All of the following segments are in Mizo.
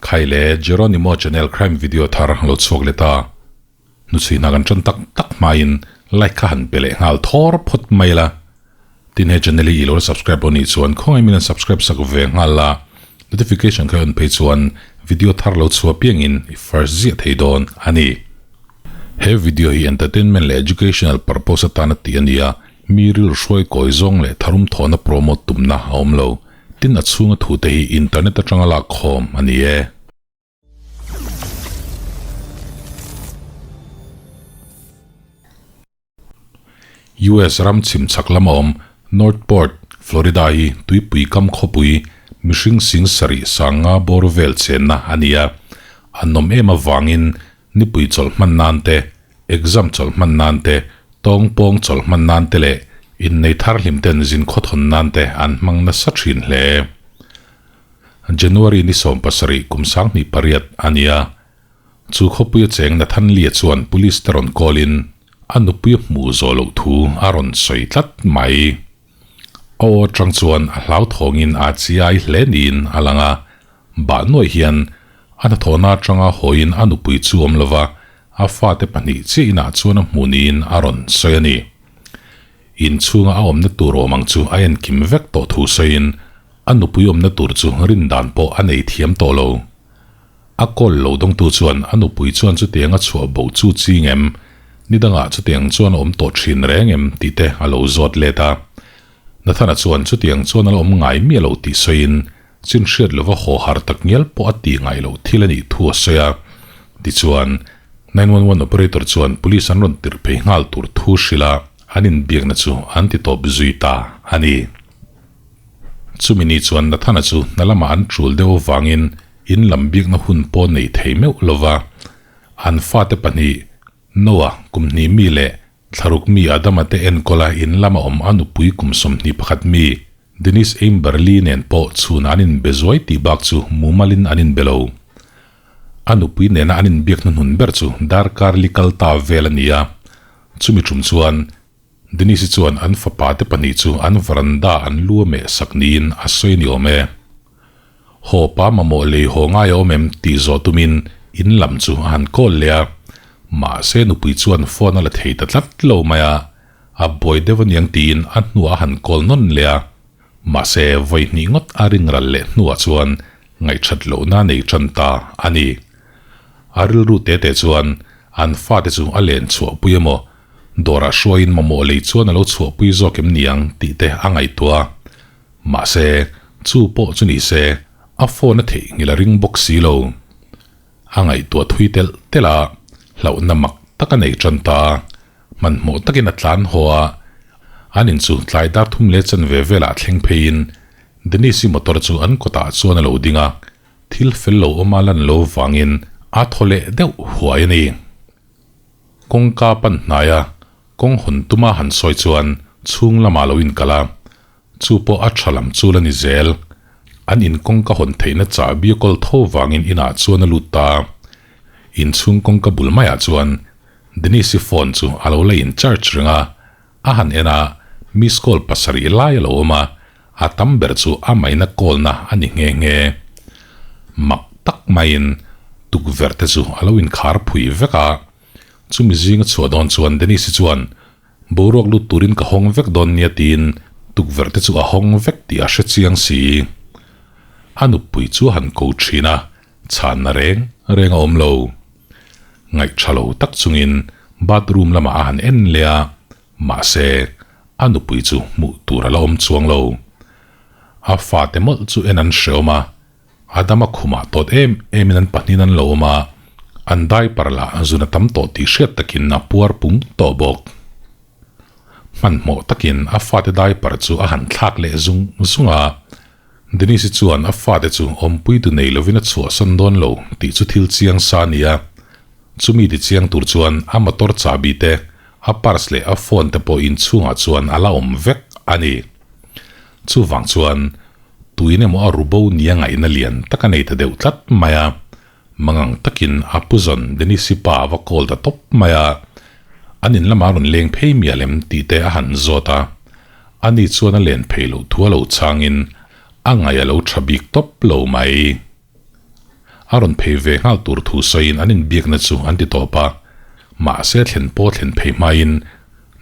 Khai le Jeronimo channel crime video thar lo chhuak leh ta. Hnuchhui hna kan tan tak tak hmain like kha han pe leh nghal thawr phawt mai la. Tin he channel hi i lo la subscribe lo nih chuan khawngaih min han subscribe sak ve nghal la, notification kha i on phei chuan video thar lo chhuah piangin i first ziah thei dawn a ni. He video hi entertainment leh educational purpose atana tih a ni a, mi rilru hruai kawi zawng leh tharum thawhna promote tumna a awm lo. Tin a chhunga thute hi internet atanga lak khawm a ni e. US ram chhim chhak lama awm North Port, Florida hi tuipui kam khawpui mihring sing sarih sanga bawr vel chenna a ni a. A nawm em avangin nipui chawlh hman nan te, exam chawlh hman nan te, tawng pawng chawlh hman nan te leh innei thar hlim ten zin khawthawn nan te an hmang nasa thin hle. January ni 17 kum 2008 a ni a. Chu khawpuia cheng Nathan Lee-a chuan police te rawn call in a nupui a hmuh zawh loh thu a rawn sawi tlat mai. A aw atang chuan a hlauthawngin a chiai hle niin a lang a, bah nuaih hian a hnathawhna atanga hawiin a nupui chu awm lova a fate pahnih chiah inah chuan a hmuh niin a rawn sawi a ni. Inchhunga a awmna tur awm ang chu a enkim vek tawh thu sawiin a nupui awmna tur chu rindan pawh a nei thiam tawh lo. A call lo dawngtu chuan a nupui chuan chutiang a chhuah bo chu ching em? Ni dangah chutiang chuan a awm tawh thin reng em? tih te a lo zawt let a. Nathana chuan chutiang chuan a la awm ngai miah lo tih sawiin chin hriat lova haw har tak ngial pawh a tih ngai loh thil a nih thu a sawi a. Tichuan, 911 operator chuan police an rawn tirh phei nghal tur thu hrilh a, an inbiakna chu an ti tawp zui ta a ni. Chumi ni chuan Nathana chu hna lamah an tul deuh avangin In lam bikna hun pawh nei thei meuh lova, an fate pahnih, Noah, kum hnih mi leh thlaruk mi Adama te enkawla in lama awm a nupui kum 21 mi, Denise Amberly nen pawh chhunah an inbe zuai tih bak chu mumalin an inbe lo. A nupui nena an inbiak hnuhnun ber chu darkar li kal ta vel a ni a, chumi tum chuan Denise-i chuan an fapa te pahnih chu an veranda an lu a meh sak niin a sawi ni awm e. Haw pa mamawh lei haw ngai a awm em tih zawh tumin in lam chu a han call leh a, mahse nupui chuan phone a la thei ta tlat lo mai a, a buai deuh aniang tiin a hnuah a han call nawn leh a, mahse vawi hnih ngawt a ring ral leh hnuah chuan ngaihthat lohna nei tan ta a ni. A rilru te te chuan an fate chu a len chhuahpui emaw Dawrah hruaiin mamawh lei chuan a lo chhuahpui zawk em niang tih te a ngaihtuah a. Mahse, chu pawh chu ni se, a phone a theihnghilh a ring bawk si lo. A ngaihtuah thui telh telh a, hlauhna mak tak a nei tan ta. Hmanhmawh takin a tlan haw a, an in chu tlai dar thum leh chanve velah thleng pheiin Denise-i motor chu an kawtah chuan a lo ding a, thil fel lo awma lan lo vangin a thaw leh deuh huai a ni. Kawngka pan hnaia kawng hawn tuma han sawi chuan chhung lamah lo inkal a, chu pawh a tha lam chu la ni zel. An in kawngka hawn theihna chahbi a kawl tho vangin inah chuan a lut ta a. Inchhung kawngka bul maiah chuan Denise-i phone chu a lo la in charge reng a, a han en a, miss call pasarih lai a lo awm a, a tam ber chu a maina call na a ni nghe nghe. Mak tak maiin tukverh te chu a lo inkhar phui vek a, chumi zinga chhuah dawn chuan Denise-i chuan boruak lut turin ka hawng vek dawn nia tiin tukverh te chu a hawng vek tih a hre chiang si. A nupui chu a han ko thin a, chhanna reng reng a awm lo. Ngaihṭha lo tak chungin bathroom lamah a han en leh a, mahse a nupui chu hmuh tur a la awm chuang lo. A fate mawlh chu en an hreawm a, Adama khumah tawt em emin an pahnihin an lo awm a, an diaper lah zun a tam tawh tih hriat takin a puar pung tawh bawk. Hmanhmawh takin a fate diaper chu a han thlak leh zung zung a, Denise-i chuan a fate chu awmpuitu nei lovin a chhuahsan dawn lo tih chu thil chiang sa a ni a, chumi ti chiang tur chuan a motor chahbi te, a purse leh a phone te pawh inchhungah chuan a la awm vek a ni. Chuvang chuan tuin emaw a ru bo nia ngaihna lian tak a nei ta deuh tlat mai a, mangang takin a puzawn Denise-i pa a va call ta tawp mai a, an in lamah a rawn leng phei mial em tih te a han zawt a, ani chuan a len phei loh thu a lo changin a ngaih a lo tha bik tawp lo mai. A rawn phei ve nghal tur thu sawiin an inbiakna chu an ti tawp a. Mahse thlen pawh thlen phei hmain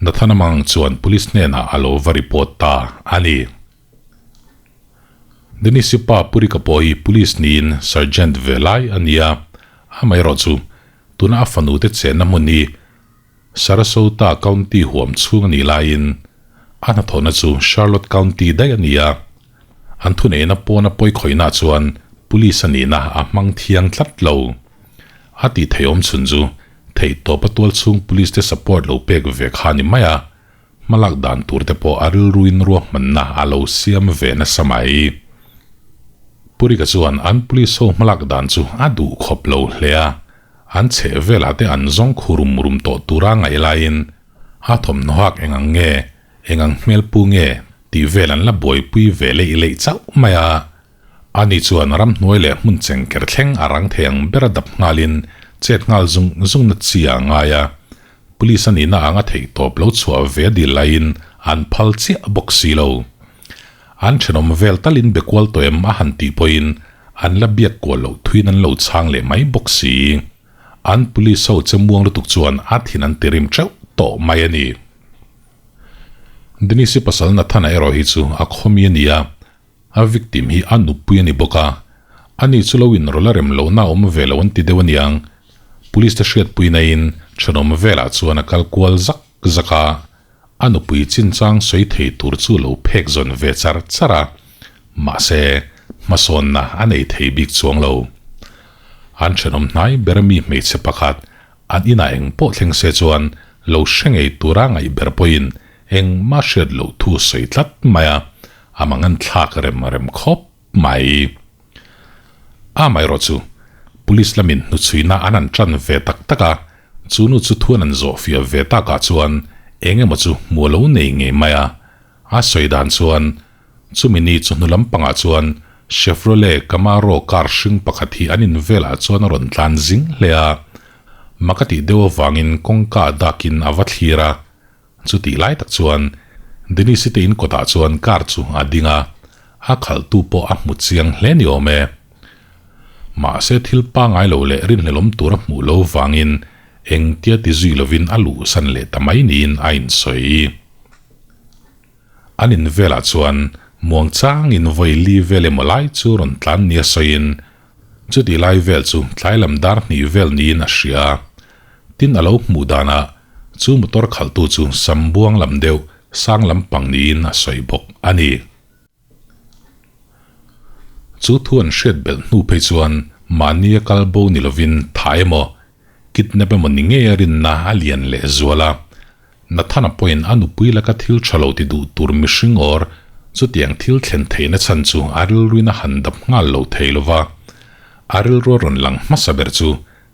Nathana Mang chuan police hnenah a lo va report ta a ni. Denise-i pa Purika pawh hi police niin sergeant ve lai a ni a, amaherawh chu tuna a fanu te chenna hmun hi Sarasota County huam chhung a nih laiin a hnathawhna chu Charlotte County daih a ni a, an thuneihna pawna pawikhawihna chuan police a nihna a hmang thiang tlat lo. A tih theih awm chhun chu theihtawp a tual chhung police te support lo pek ve kha a ni mai a, hmalak dan tur te pawh a rilruin ruahmanna a lo siam ve nasa mai. Purika chuan an police ho hmalak dan chu a duh khawp lo hle a, An chheh velah te an zawng khu rum rum tawh tura ngaih laiin a thawmhnaw hak eng ang nge, eng ang hmel pu nge tih vel an la buaipui ve leih leih chauh mai a. Ani chuan ramhnuai leh hmun chengker thleng a rang thei ang bera dap nghalin chet nghal zung zung na chi a ngai a. Police a nihna anga theih tawp lo chhuah ve a dil laiin an phal chiah bawk si lo. An thenawm vel talin be kual tawh em a han tih pawhin An la biak kual loh thuin an lo chhang leh mai bawk si. An police ho che muang lutuk chuan a thin an ti rim teuh tawh mai a ni. Denise-i pasal Nathana erawh hi chu a khawmi a ni a, a victim hi a nupui a ni bawk a. Ani chu lo inrawlh a rem lohna a awm ve lo an ti deuh a niang. Police te hriatpui naiin thenawm velah chuan a kal kual zak zak a. A nupui chinchang sawi thei tur chu lo phek zawn ve char char a, mahse, hmasawnna a nei thei bik chuang lo. An thenawm hnai ber mi hmeichhe pakhat an inah eng pawh thleng se chuan lo hre ngei tura ngaih ber pawhin engmah hriat loh thu sawi tlat mai a, a mangan thlak rem rem khawp mai. Amaherawh chu, Police lamin hnuchhuina an han tan ve tak tak a, chu nu chu thuan an zawhfiah ve takah chuan eng emaw chu hmu a lo nei ngei mai a. A sawi dan chuan, chumi ni chawhnu lampangah chuan Chevrolet Camaro car hring pakhat hi an in velah chuan a rawn tlan zing hle a, mak a tih deuh avangin kawngka dakin a va thlir a. Chutih lai tak chuan Denise-i te in kawtah chuan car chu a ding a, a khalhtu pawh a hmu chiang hle ni awm e. Mahse thil pangai lo leh rinhlelawm tur a hmuh lo vangin engtia ti zui lovin a luhsan leh ta mai niin a insawi. An in velah chuan muang changin vawi li vel emaw lai chu rawn tlan nia sawiin chutih lai vel chu tlai lam dar hnih vel niin a hria a. Tin a lo hmuh danah chu motor khalhtu chu Sambuang lam deuh sang lampang niin a sawi bawk a ni. Chu thu an hriat belh hnu phei chuan mahnia kal bo ni lovin tha emaw, kidnap emaw ni ngei a rinna a lian leh zual a. Nathana pawhin a nupui laka thil tha lo ti duh tur mihring awr chutiang thil thlen theihna chhan chu a rilruin a han dap nghal lo thei lo va. A rilrua rawn lang hmasa ber chu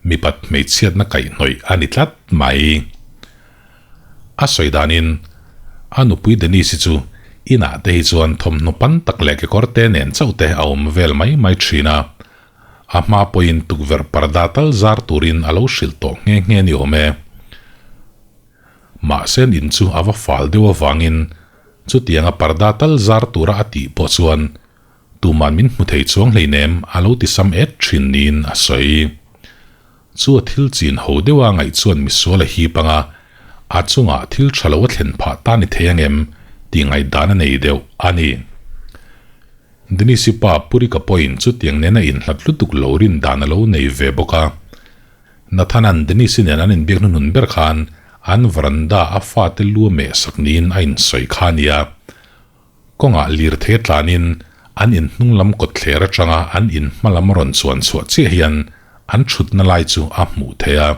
mipat hmeichhiatna kaihhnawih a ni tlat mai. A sawi danin, a nupui Denise-i chu inah te hi chuan thawmhnaw pan tak leh kekawr te nen chauh te a awm vel mai mai thin a. A hma pawhin tukverh parda tal zar turin a lo hrilh tawh nghe nghe ni awm e. Mahse in chu a va fal deuh avangin chutianga parda tal zar tura a tih pawh chuan Tuman min hmu thei chuang hleinem a lo ti sam et thin niin a sawi. Chu a thil chin ho deuha ngaih chuan misual a hip anga a chungah thil tha lo a thlen phah ta ni thei angem tih ngaihdan a nei deuh a ni. Denise-i pa Purika pawhin chutiang nena inhlat lutuk lo rin dan a lo nei ve bawk a. Nathan-a'n Denise-i nen an inbiak hnuhnun ber khan an veranda a fate lu a mehsak niin a insawi kha a nia. Kawngah lirthei a tlanin an in hnung lam kawtthler atanga an in hma lam rawn chuan chhuah chiah hian an thutna lai chu a hmuh theih a.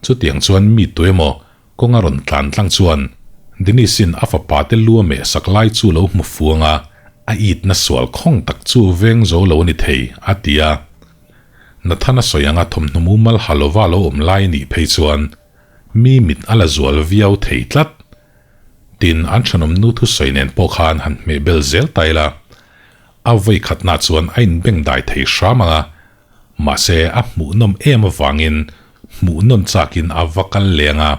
Chutiang chuan mi tuemaw kawnga rawn tlan tlang chuan Denise-in a fapa te lu a meh sak lai chu lo hmu fuang a, a itna sual khawng tak chu veng zo lo a ni thei, a ti a. Nathan-a sawi anga thawmhnaw mumal ha lova lo awm lai a nih phei chuan mi mit a la zual viau thei tlat. Tin, an thenawm nu thusawi nen pawh khan han hmeh bel zel ta ila, a vawi khatna chuan a inbeng dai thei hram ang a, mahse a hmuhnawm em avangin hmuhnawn chakin a va kal leng a,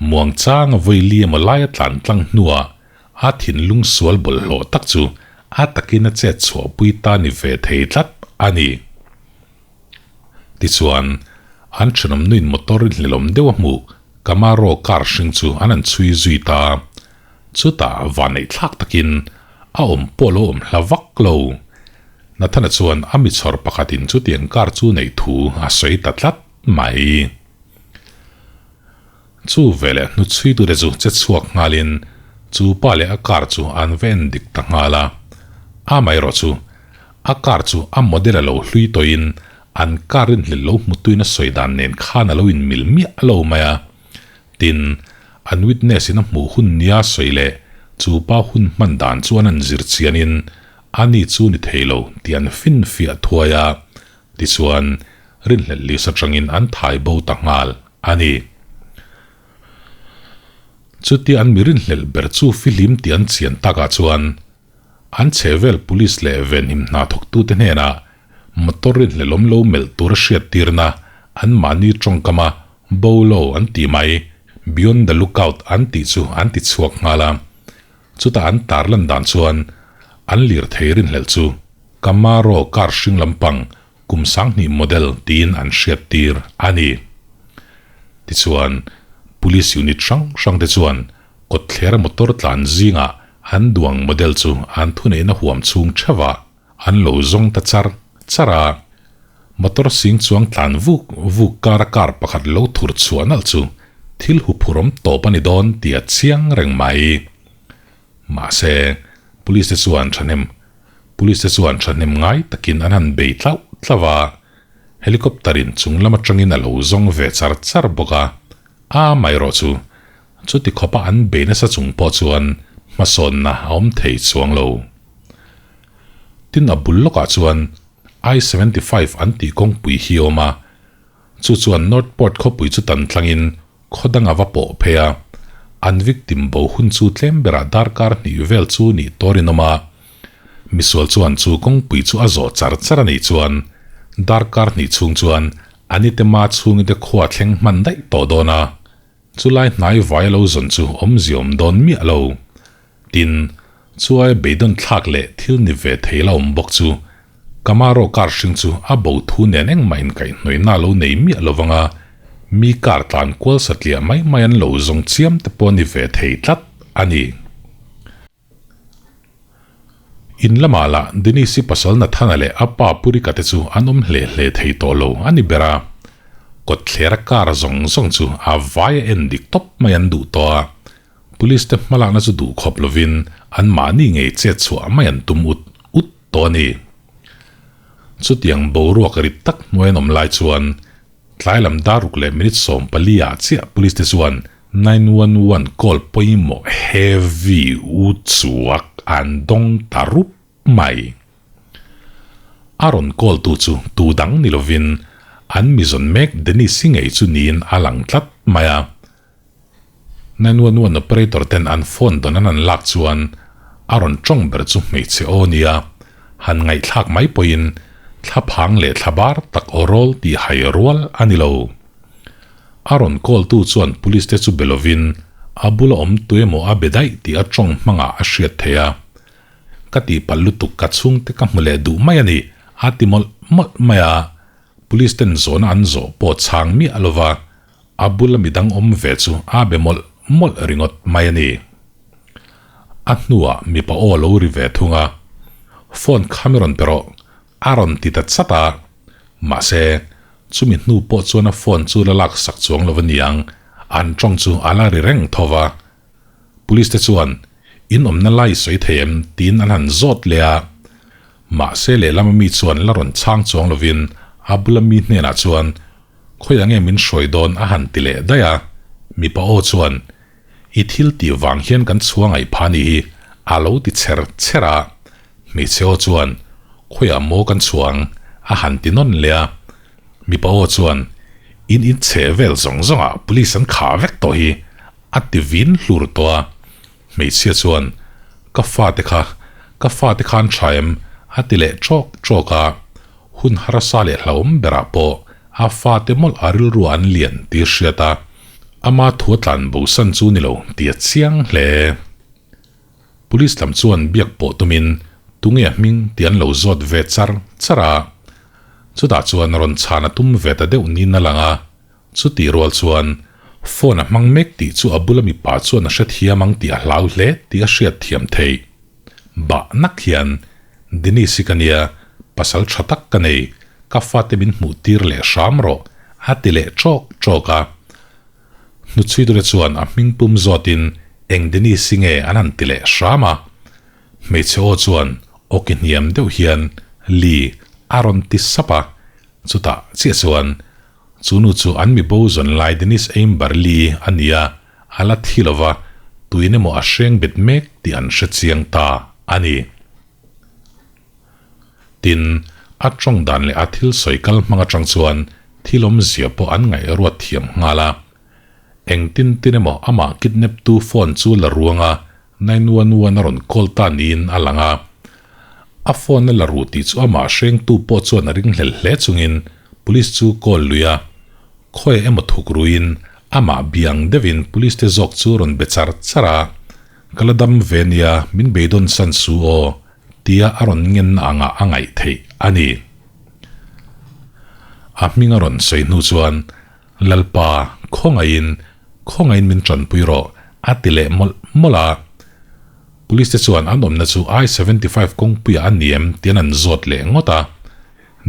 muangchang a vawi li emaw laia tlan tlang hnuah a thinlung sual bawlhhlawh tak chu a takin a chet chhuahpui ta ni ve thei tlat a ni. Tichuan, an thenawm nuin motor hlelawm deuh a hmuh Camaro car hring chu an han chhui zui ta. Chutah vanneih thlak takin a awm pawh lo awm hla vak lo. Nathana chuan a mi chhawr pakhatin chutiang car chu neih thu a sawi ta tlat mai. Chu veleh hnuchhuitute chu che chhuak nghalin chu pa leh a car chu an va en dik ta nghal a. Amaherawh chu a car chu a model a lo hlui tawhin an car rinhlelh lo hmutuin a sawi dan nen khan a lo inmil miah lo mai a. Tin, an witness in a hmuh hun nia sawi leh chu pa hun hman dan chu an an zir chianin ani chu ni thei lo tih an finfiah thuai a. Tichuan, rinhlelh list atangin an thai bo ta nghal a ni. Chutia an mi rinhlelh ber chu fihlim tih an chian takah chuan an chhehvel police leh venhim hna thawktute hnenah motor rinhlelh awm lo melh tura hriattirna anmahni tawngkama bolo an tih mai, beyond the lookout an tih chu an ti chhuak nghal a. Chutah an tarlan dan chuan an lirthei rinhlelh chu Camaro car hring lampang kum sanghnih model tiin an hriattir a ni. Tichuan, Police unit hrang hrang te chuan kawtthlera motor tlan zingah an duang model chu an thuneihna huam chhung theuhah an lo zawng ta char char a. Motor sing chuang tlan vuk vuk kara car pakhat lo thur chhuah nalh chu thil huphurhawm tawp a ni dawn tih a chiang reng mai. Mahse, Police te chuan thahnem Police te chuan thahnem ngai takin an han bei tlauh tlauh a, helicopter in chung lam atangin a lo zawng ve char char bawk a, a amaherawh chu chuti khawpa an bei nasa chung pawh chuan hmasawnna a awm thei chuang lo. Tin a bul lawkah chuan I 75 an tih kawngpui hi a awm a, Chu chuan North Port khawpui chu tan tlangin khaw dang a va pawh phei a, an victim bo hun chu tlem berah darkar hnih vel chu nih tawrin awm a. Misual chuan chu kawngpui chu a zawh char char a nih chuan darkar hnih chhung chuan Anitema chhungite khua thleng hman daih tawh dawn a, chulai hnai vai a lo zawn chu awmzia awm dawn miah lo. Tin, chuai beidawn thlak leh thil ni ve thei la awm bawk chu Camaro car hring chu a bo thu nen engmah inkaihhnawihna a lo nei miah lo vang a, mi car tlan kual satliah mai mai an lo zawng chiam te pawh a ni ve thei tlat a ni. In lamah lah Denise-i pasal Nathana leh a pa Purika te chu an awm hle hle thei tawh lo a ni ber a, kawtthlera car zawng zawng chu a vai a en dik tawp mai an duh tawh a, Police te hmalakna chu duh khawp lovin anmahni ngei chet chhuah mai an tum ut ut tawh a ni. Chutiang boruak rit tak hnuai an awm lai chuan tlai lam daruk leh minute 14 ah chiah police te chuan 911 call pawimawh heavy u chuak an dawng ta rup mai. A rawn call tu chu tu dang ni lovin an mizawn mek Dennis-i ngei chu niin a lang tlat mai a. 911 operator ten an phone dawn an han lak chuan a rawn tawng ber chu hmeichhe aw nia, han ngaihthlak mai pawhin thla phang leh thla bar tak aw rawl tih hai rual a ni lo. A rawn call tu chuan police te chu be lovin a bula awm tuemaw a be daih tih a tawng hmangah a hriat theih a. Ka tihpalh lutuk ka chhungte ka hmu leh duh mai a ni, a ti mawlh mawlh mai a. Police ten zawhna an zawh pawh chhang miah lova A bula midang awm ve chu a be mawlh mawlh ringawt mai a ni. A hnuah mipa aw lo ri ve thung a, Phone kha mi rawn pe rawh, a rawn ti ta chat a. Mahse, chumi hnu pawh chuan a phone chu la lak sak chuang lo a niang, an tawng chu a la ri reng tho va. Police te chuan, In awmna lai sawi thei em? tiin an han zawt leh a. Mahse, lehlam ami chuan la rawn chhang chuang lovin a bula mi hnenah chuan, Khawiah nge min hruai dawn a han ti leh daih a, mipa aw chuan, I thil tih vang hian kan chhuang aih pha ni hi a lo ti chher chher a, hmeichhe aw chuan, Khawiah maw kan chhuang? a han ti nawn leh a, mipa aw chuan, In in chhe vel zawng zawngah police an khah vek tawh hi a ti vin hlur tawh a, hmeichhia chuan, Ka fate kha, ka fate khan tha em? a ti leh ṭawk ṭawk a. Hun harsa leh hlauhawm berah pawh a fate mawlh a rilru an lian tih hriat a, ama thu a tlan bosan chu ni lo tih a chiang hle. Police lam chuan biak pawh tumin tunge a hming tih an lo zawt ve char char a. Chutah chuan rawn chhan a tum ve ta deuh niin a lang a, chutih rual chuan phone a hmang mek tih chu a bula mipa chuan a hrethiam ang tih a hlau hle tih a hriat thiam theih. Bah nak hian Denise hi ka nia, pasal tha tak ka nei, ka fate min hmuh tir leh hram rawh a ti leh tawk tawk a. Hnuchhuiture chuan a hming pum zawtin eng Denise hi nge an han ti leh hram a. Hmeichhe aw chuan awki hniam deuh hian Lee a rawn ti sap a, chutah chiah chuan chu nu chu an mi bo zawn lai Denise Amber Lee a ni a, a la thi lo va, tuin emaw a hreng bet mek tih an hre chiang ta a ni. Tin, a tawng dan leh a thil sawi kal hmang atang chuan thil awmzia pawh an ngaih ruat thiam nghal a. Engtin tin emaw amah kidnap tu phone chu la ruang a, 911 a rawn call ta niin a lang a. A phone a la ru tih chu amah hrengtu pawh chuan a ringhlel hle chungin police chu call lui a. Khawi emaw thuk ruiin amah biang deuhin police te zawk chu rawn be char char a. Ka la dam ve nia, min beidawn san su aw, tia a rawn ngenna angah a ngaih theih a ni. A hming a rawn sawi hnu chuan Lalpa, khawngaihin, khawngaihin min tanpui rawh, a ti leh mawlh mawlh a. Police te chuan an awmna chu I 75 kawngpuiah a ni em tiin an zawt leh ngawt a.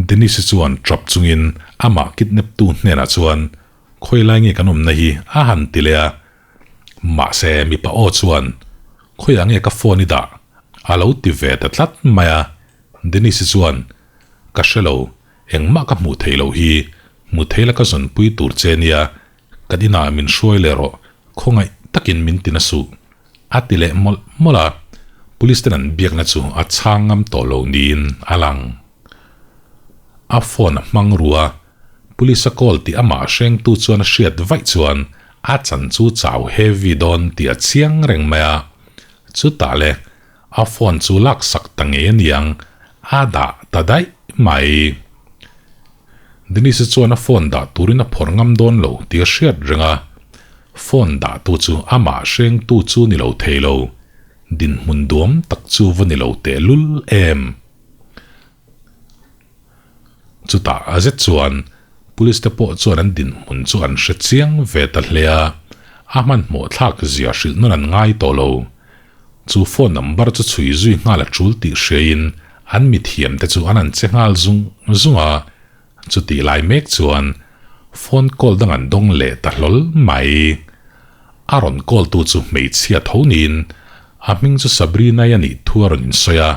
Denise-i chuan tap chungin amah kidnap tu hnenah chuan, Khawi lai nge kan awmna hi? a han ti leh a. Mahse, mipa aw chuan, Khawiah nge ka phone i dah? a lo ti ve ta tlat mai a. Denise-i chuan, Ka hre lo, Engmah ka hmuh theih loh hi, hmu thei la ka zawnpui tur che nia, ka dinah min hruai leh rawh, khawngaih takin min ti na suh. A ti leh mawlh mawlh a, police ten an biakna chu a chhang ngam tawh lo niin a lang. A phone a hmang ru a, police a call tih amah hrengtu chuan a hriat vaih chuan a chan chu chau heavy dawn tih a chiang reng mai a, chutah le A phone chu laksak ta ngei a niang, a dah ta daih mai. Denise chuan a phone dah turin a phawrh ngam dawn lo tih a hriat reng a, phone dah tu chu amah hrengtu chu ni lo thei lo, dinhmun duam tak chu va ni lo tehlul em. Chutah a zet chuan Police te pawh chuan an dinhmun chu an hre chiang ve ta hle a, a hmanhmawh thlak zia hrilh nawn an ngai tawh lo. Chu phone number chu chhui zui nghal a tul tih hriain an mithiam te chu an an che nghal zung zung a, chutih lai mek chuan phone call dang an dawng leh ta hlawl mai. A rawn call tu chu hmeichhia tho niin a hming chu Sabrina-i a nih thu a rawn insawi a.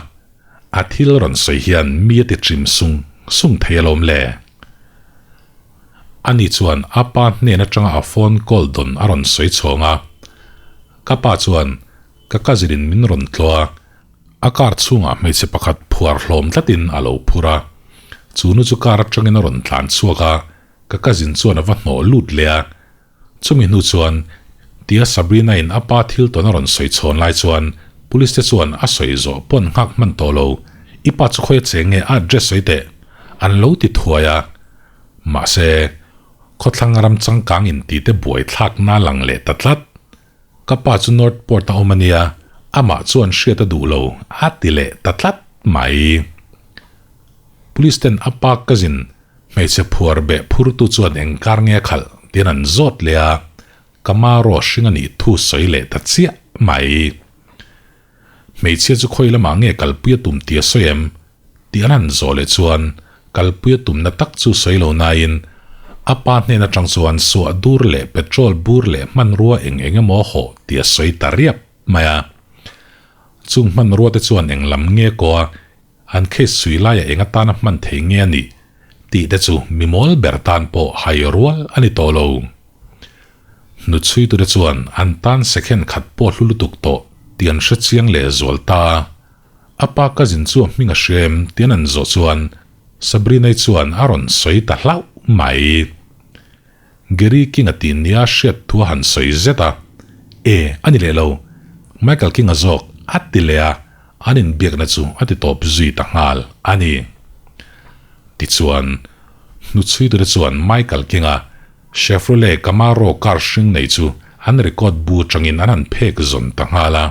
A thil rawn sawi hian mi a ti trim sung sung thei alawm le. Ani chuan a pa hnen atanga a phone call dawn a rawn sawi chhawng a. Ka pa chuan ka cousin in min rawn tlawh a, a car chhungah hmeichhe pakhat phuar hlawm tlatin a lo phur a. Chu nu chu car atangin a rawn tlan chhuak a, ka cousin chuan a va hnawh lut leh a. Chumi hnu chuan tia Sabrina in a pa thil tawn a rawn sawi chhawn lai chuan police te chuan a sawi zawh pawn nghak hman tawh lo, I pa chu khawi a cheng nge a address sawi teh? An lo ti thuai a. Mahse, khawthlang ram changkang in ti te buai thlak na lang leh ta tlat. Ka pa chu North Port a awm a nia, amah chuan hriat a duh lo a ti leh ta tlat mai. Police ten a pa cousin Hmeichhe phuar beh phurtu chuan eng kar nge a khalh tiin an zawt leh a, Camaro hring a nih thu sawi leh ta chiah mai. Hmeichhia chu khawi lamah nge kalpui a tum tih a sawi em? tih an han zawh leh chuan kalpui a tumna tak chu sawi lo nain a pa hnen atang chuan suah dur leh petrol bur leh hmanrua eng eng emaw a hawh tih a sawi ta riap mai a. Chung hmanrua te chuan eng lam nge kaw a An case sui laiah eng atana hman thei nge a nih tih te chu mi mawl ber tan pawh hai rual a ni tawh lo. Hnuchhuitute chuan an tan second khat pawh hlu lutuk tawh tih an hre chiang leh zual ta a. A pa cousin chu a hming a hria em tih an an zawh chuan Sabrina-i chuan a rawn sawi ta hlauh mai. Gary King-a tih nia hriat thu a han sawi zet a, E, a ni leh lo. Michael King-a zawk a ti leh a, an inbiakna chu a ti tawp zui ta nghal a ni. Tichuan, hnuchhuitute chuan Michael King-a Chevrolet Camaro car hring nei chu an record bu atangin an han phek zawn ta nghal a.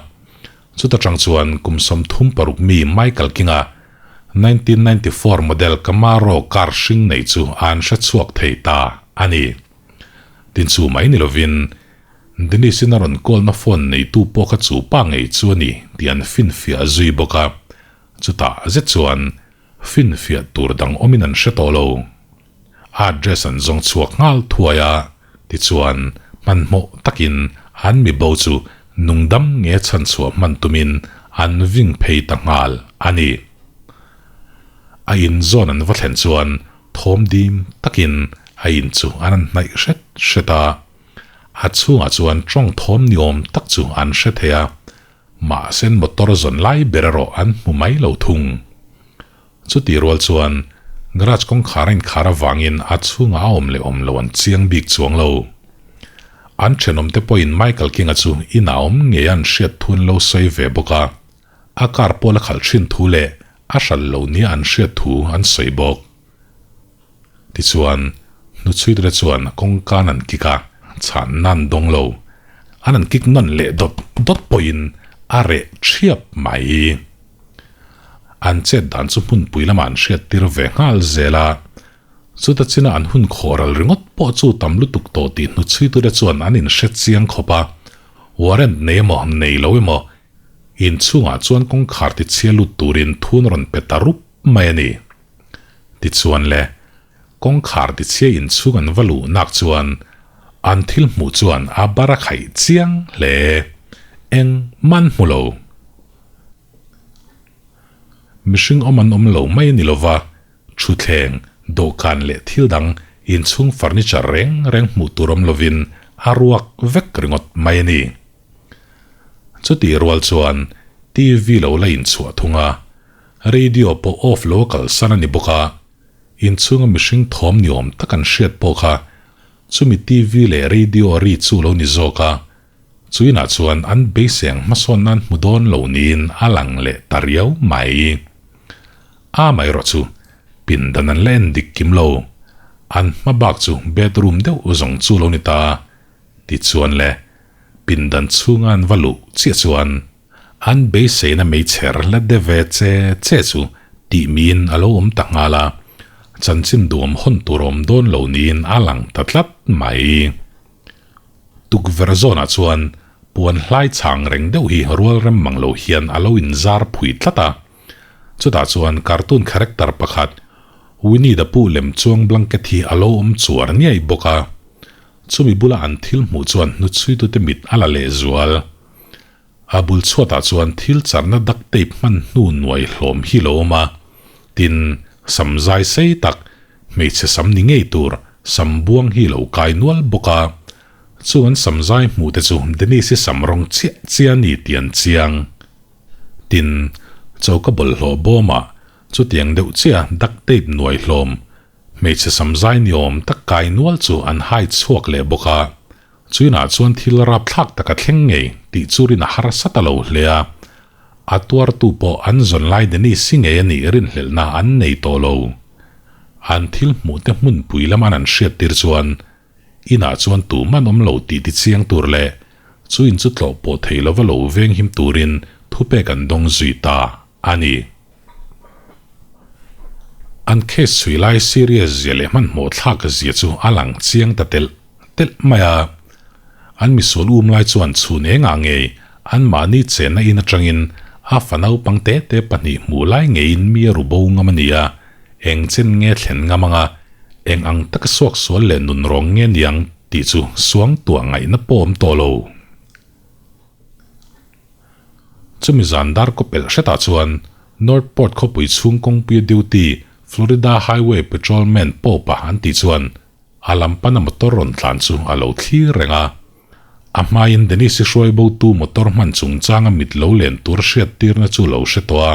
Chuta tang chuan kum 36 mi Michael King-a. 1994 model Camaro car hring nei chu an hre chhuak thei ta a ni. Tin chu mai ni lovin Denise-in a rawn call-na phone neitu pawh kha chu pa ngei chu a ni tih an finfiah zui bawk a, chutah zet chuan finfiah tur dang awmin an hre tawh lo. A address an zawng chhuak nghal thuai a, tichuan hmanhmawh takin an mibo chu nungdam nge chhanchhuah hman tumin an ving phei ta nghal a ni. A in zawn an va thlen chuan thawm dim takin a in chu an han hnaih hret hret a, a chhungah chuan tawng thawm ni awm tak chu an hre thei a, mahse motor zawn lai ber erawh an hmu mai lo thung. Chutih rual chuan garage kawngkhar a inkhar avangin a chhungah a awm leh awm lo an chiang bik chuang lo. An thenawmte pawhin Michael King-a chu inah awm ngei a an hriat thu an lo sawi ve bawk a, a car pawh la khalh thin thu leh a hral lo nia an hriat thu an sawi bawk. Tichuan, hnuchhuiture chuan kawngkan an kik a, chhanna an dawng lo. An han kik nawn leh dawt dawt pawhin a reh thiap mai. An chet dan chu hmunpui lamah an hriat tir ve nghal zel a, chuta china an hun khawh ral ringawt pawh chu tam lutuk tawh tih hnuchhuitute chuan an inhre chiang khawp a, warrant nei emaw nei lo emaw inchhungah chuan kawngkhar tichhia lut turin thun rawn pe ta rup mai a ni. Tichuan le, kawngkhar tichhia inchhung an va luh nak chuan an thil hmuh chuan a bar a khaih chiang hle. Eng man hmu lo. Mihring awm an awm lo mai a ni lova, thutthleng, dawhkan leh thil dang inchhung furniture reng reng hmuh tur awm lovin a ruak vek ringawt mai a ni. Chutih rual chuan TV lo la inchhuah thung a, radio pawh off lo a kalsan a ni bawk a, inchhunga mihring thawm ni awm tak an hriat pawh kha chumi TV leh radio ri chu lo ni zawk a, Chuinah chuan an beiseng hmasawn nan hmu dawn lo niin a lang leh ta riau mai. Amaherawh chu pindan an la en dik kim lo. An hma bak chu bedroom deuh zawng chu lo ni ta. Tichuan le, pindan chhunga an va luh chiah chuan an beiseina meichher la de ve che che chu tih miin a lo awm ta nghal a, chanchin duhawm hawn tur a awm dawn lo niin a lang ta tlat mai. Tukverh zawnah chuan puan hlai chang reng deuh hi rual rem mang lo hian a lo inzar phui tlat a. Chutah chuan cartoon character pakhat Winnie the Pooh lem chuang blanket hi a lo awm chuar niai bawk a. Chumi bula an thil hmuh chuan hnuchhuitute mit a la lehzual. A bul chhuatah chuan thil charna duct tape hman hnu nuai hlawm hi lo awm a, tin, sam zai sei tak, hmeichhe sam ni ngei tur sam buang hi lo kai nual bawk a. Chung an sam zai hmuh te chu Denise-i sam rawng chiah chiah a ni tih an chiang. Tin, choka bawlhhlawh bawmah chutiang deuh chiah duct tape nuai hlawm, hmeichhe sam zai ni awm tak kai nual chu an hai chhuak leh bawk a. Chuinah chuan thil rapthlak tak a thleng ngei tih chu rin a harsa ta lo hle a, a tuartu pawh an zawn lai Denise-i ngei a nih rinhlelhna an nei tawh lo. An thil hmuhte hmunpui lama an hriat tir chuan inah chuan tuman awm lo tih tichiang tur leh chu in chu tlawh pawh thei lova lo venghim turin thupek an dawng zui ta a ni. An case chhui lai serious zia leh hmanhmawh thlak zia chu a lang chiang ta telh telh mai a. An misual um lai chuan chhun engah ngei anmahni chenna in atangin a fa naupang te te pahnih hmuh lai ngeiin mi a ru bo ngam a ni a, eng chen nge thlen ngam anga eng ang taka suaksual leh nunrawng nge niang tih chu suangtuah ngaihna pawh awm tawh lo. Chumi zan dar kaw pelh hretah chuan North Port khawpui chhung kawngpuia duty Florida Highway Patrolman Pope-a an tih chuan a lam pana motor rawn tlan chu a lo thlir reng a. A hmain Dennis-i hruai botu motor hman chungchanga mit lo len tur hriat tirna chu lo hre tawh a.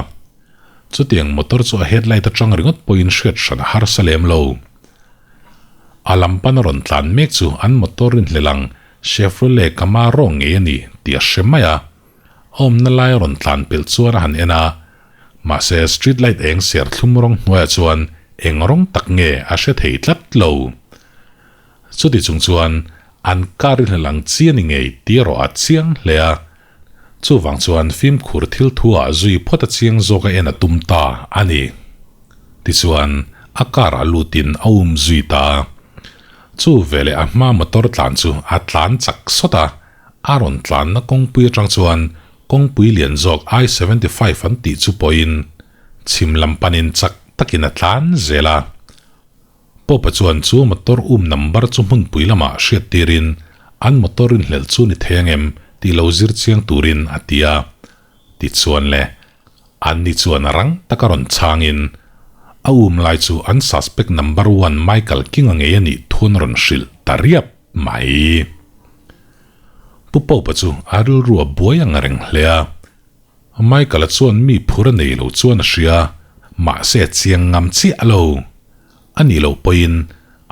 Chutiang motor chu a headlight atang ringawt pawhin hriat hran a harsa lem lo. A lam pana rawn tlan mek chu an motor rinhlelh ang Chevrolet Camaro ngei a ni tih a hre mai a. A awmna lai a rawn tlan pelh chuan a han en a, mahse street light eng ser thlum rawng hnuaiah chuan eng rawng tak nge a hre thei tlat lo. Chuti chung chuan an car rinhlelh ang chi a ni ngei tih erawh a chiang hle a. Chuvang chuan fimkhur thil thu ah zui phawt a chiang zawk a en a tum ta a ni. Tichuan, a car-ah lutin a um zui ta. Chu veleh a hma motor tlan chu a tlan chak sawt a, a rawn tlanna kawngpui atang chuan kawngpui lian zawk I 75 an tih chu pawhin chhim lam panin chak takin a tlan zel a. Pope-a chuan chu motor um number chu hmunpui lamah hriat tirin an motor rinhlelh chu ni thei angem tih lo zir chiang turin a ti a. Tichuan le, anni chuan rang taka rawn chhangin a um lai chu an suspect number one Michael King-a ngei a nih thu an rawn hrilh ta riap mai. Pu Pope-a chu a rilru a buai ang reng hle a. Michael-a chuan mi phur a nei lo chuan a hria, mahse a chiang ngam chiah lo. A nih loh pawhin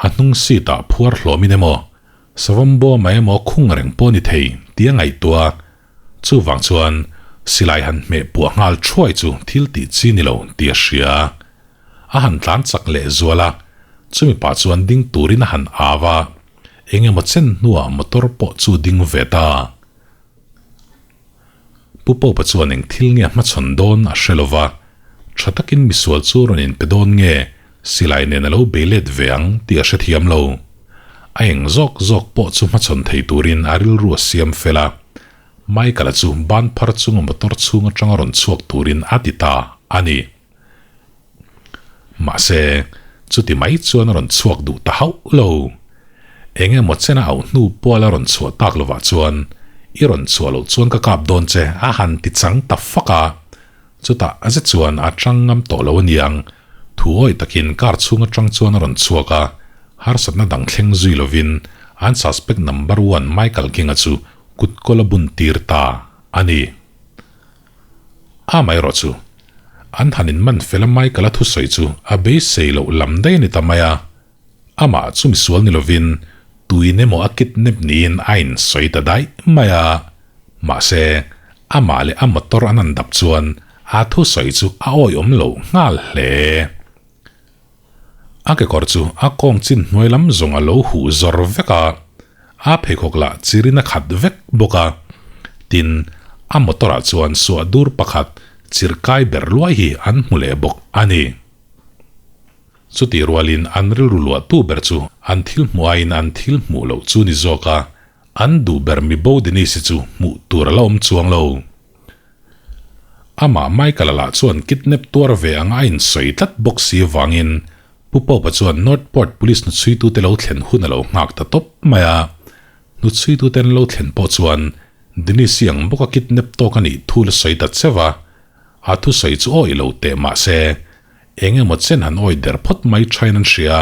a hnung seat-ah phuar hlawmin emaw, savawm bawmah emaw khung reng pawh a ni thei tih a ngaihtuah a. Chuvang chuan silai han hmeh puah nghal thuai chu thil tih chi ni lo tih a hria. A han tlan chak leh zual a, chumi pah chuan ding turin a han au a, eng emaw chen hnuah motor pawh chu ding ve ta. Pu Pope-a chuan eng thil nge a hmachhawn dawn a hre lo va, tha takin misual chu rawn inpe dawn nge silai nen a lo bei let ve ang tih a hrethiam lo. A eng zawk zawk pawh chu hmachhawn thei turin a rilru a siam fel a, Michael-a chu ban phar chunga motor chhung atanga rawn chhuak turin a ti ta a ni. Mahse, chuti mai chuan a rawn chhuak duh ta hauh lo. Eng emaw chena auh hnu pual a rawn chhuah tak lovah chuan, I rawn chhuah loh chuan ka kap dawn che a han ti chang ta fak a. Chutah a ze chuan a chang ngam tawh lo aniang, thu awih takin car chhung atang chuan a rawn chhuak a, harsatna dang thleng zui lovin an suspect number one Michael King-a chu kut kawl a bun tir ta a ni. Amaherawh chu, an han inman fel a Michael-a thusawi chu a beisei loh lam daih a ni ta mai a, amah chu misual ni lovin tuin emaw a kidnap niin a insawi ta daih mai a, mahse amah leh a motor an han dap chuan a thusawi chu a awihawm lo nghal hle. A kekawr chu a kawng chin hnuai lam zawng a lo huh zawr vek a, a pheikhawk lah chirin a khat vek bawk a. Tin, a motor ah chuan suah dur pakhat chirkai ber luai hi an hmu leh bawk a ni. Chutih rualin an rilru luahtu ber chu an thil hmuh aiin an thil hmuh loh chu ni zawk a, an duh ber mibo Denise-i chu hmuh tur a la awm chuang lo. Amah Michael-a lah chuan kidnap tuar ve anga a insawi tlat bawk si avangin Pu Pope-a chuan Northport Police hnuchhuitute lo thlen hun a lo nghak ta tawp mai a. Hnuchhuitute an lo thlen pawh chuan Denise-i ang bawka kidnap tawk a nih thu la sawi ta cheu a, a thusawi chu awih lo teh mah se eng emaw chen han awih der phawt mai thain an hria.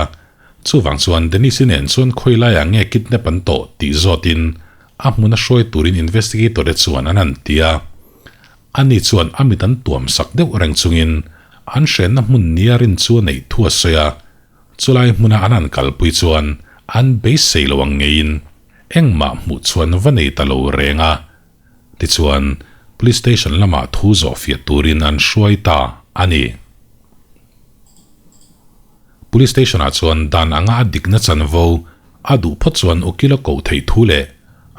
Chuvang chuan Denise-i nen chuan khawi laiah nge kidnap an tawh tih zawtin A hmuna hruai turin investigator te chuan an han ti a. Ani chuan a mit an tuam sak deuh reng chungin an hrenna hmun nia rin chu a neih thu a sawi a. Chulai hmuna an han kalpui chuan an beisei lo ang ngeiin engmah hmuh chuan va nei ta lo reng a. Tichuan, Police Station lamah thu zawhfiah turin an hruai ta a ni. Police Station ah chuan dan anga a dikna chanvo a duh phawt chuan ukil a koh theih thu leh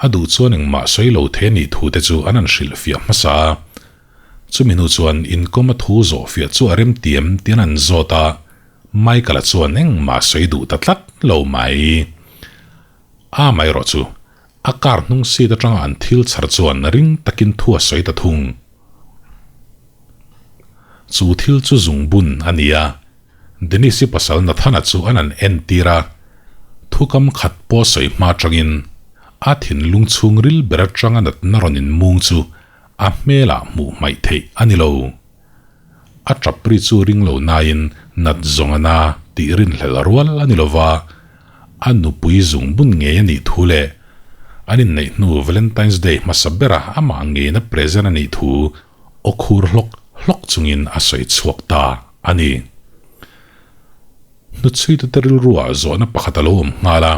a duh chuan engmah sawi lo thei a nih thu te chu an han hrilhfiah hmasa a. Chumi hnu chuan inkawm a thu zawhfiah chu a remtiam tih an han zawt a, Michael-a chuan engmah sawi duh ta tlat lo mai. Amaherawh chu a car hnung seat atanga an thil chhar chuan ring takin thu a sawi ta thung. Chu thil chu zungbun a ni a, Denise-i pasal Nathana chu an han entir a, thukam khat pawh sawi hma atangin a thinlung chhungril ber atanga natna rawn inmung chu a hmelah hmuh hmaih theih a ni lo. A tap ri chu ring lo nain nat zawng a na tih rinhlelh rual a ni lova, a nupui zungbun ngei a nih thu leh an inneih hnu Valentine's Day hmasa bera amah ngeina present a nih thu aw khur hlawk hlawk chungin a sawi chhuak ta a ni. Hnuchhuitute rilruah zawhna pakhat a lo awm nghal a,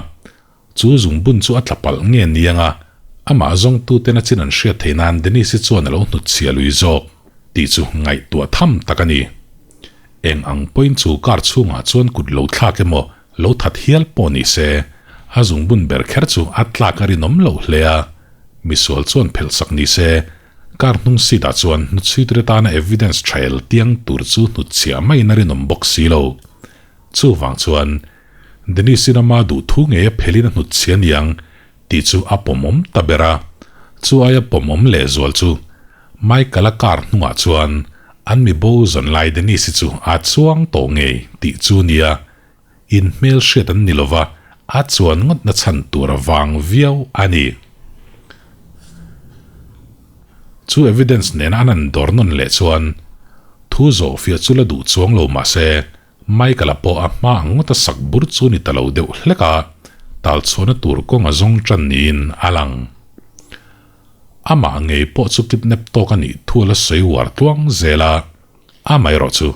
Chu zungbun chu a tla palh nge niang a, amah zawngtuten a chin an hriat theih nan Denise-i chuan a lo hnutchhiah lui zawk tih chu ngaihtuah tham tak a ni. Eng ang pawhin chu car chhungah chuan kut lo thlak emaw lo that hial pawh ni se, a zungbun ber kher chu a tlak a rinawm loh hle a, misual chuan phelhsak ni se. Car hnung seat ah chuan hnuchhuiture tana evidence tha el tiang tur chu hnutchhiah maiin a rinawm bawk si lo. Chuvang chuan Denise-in ama duh thu ngei a phelin a hnutchhiah aniang tih chu a pawmawm ta ber a. Chu aia pawmawm lehzual chu Michael-a car hnungah chuan an mi bo zawn lai Denise-i chu a chuang tawh ngei tih chu nia In hmelhriat an ni lova, a chuan ngawtna chhan tur a vang viau a ni. Chu evidence nena an han dawr nawn leh chuan thu zawhfiah chu la duh chuang lo mah se, Michael-a pawh a hma ang ngawta sak bur chu ni ta lo deuh hlek a, tal chhuahna tur kawng a zawng tan niin a lang. Amah ngei pawh chu kidnap tawk a nih thu a la sawi uar tluang zel a. Amaherawh chu,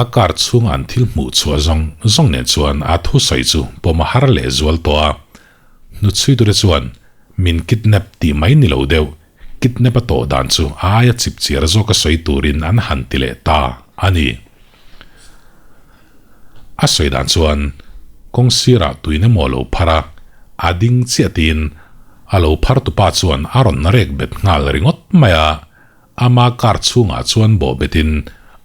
a car chhunga an thil hmuh chhuah zawng zawng nen chuan a thusawi chu pawm a har leh zual tawh a. Hnuchhuitute chuan min kidnap tih mai ni lo deuh, kidnap a tawh dan chu a aia chip chiar zawka sawi turin an han ti leh ta a ni. A sawi dan chuan kawng sirah tuin emaw a lo phar a, a ding chiah tiin a lo phar tupa chuan a rawn rek bet nghal ringawt mai a. Ama car chhungah chuan bawh betin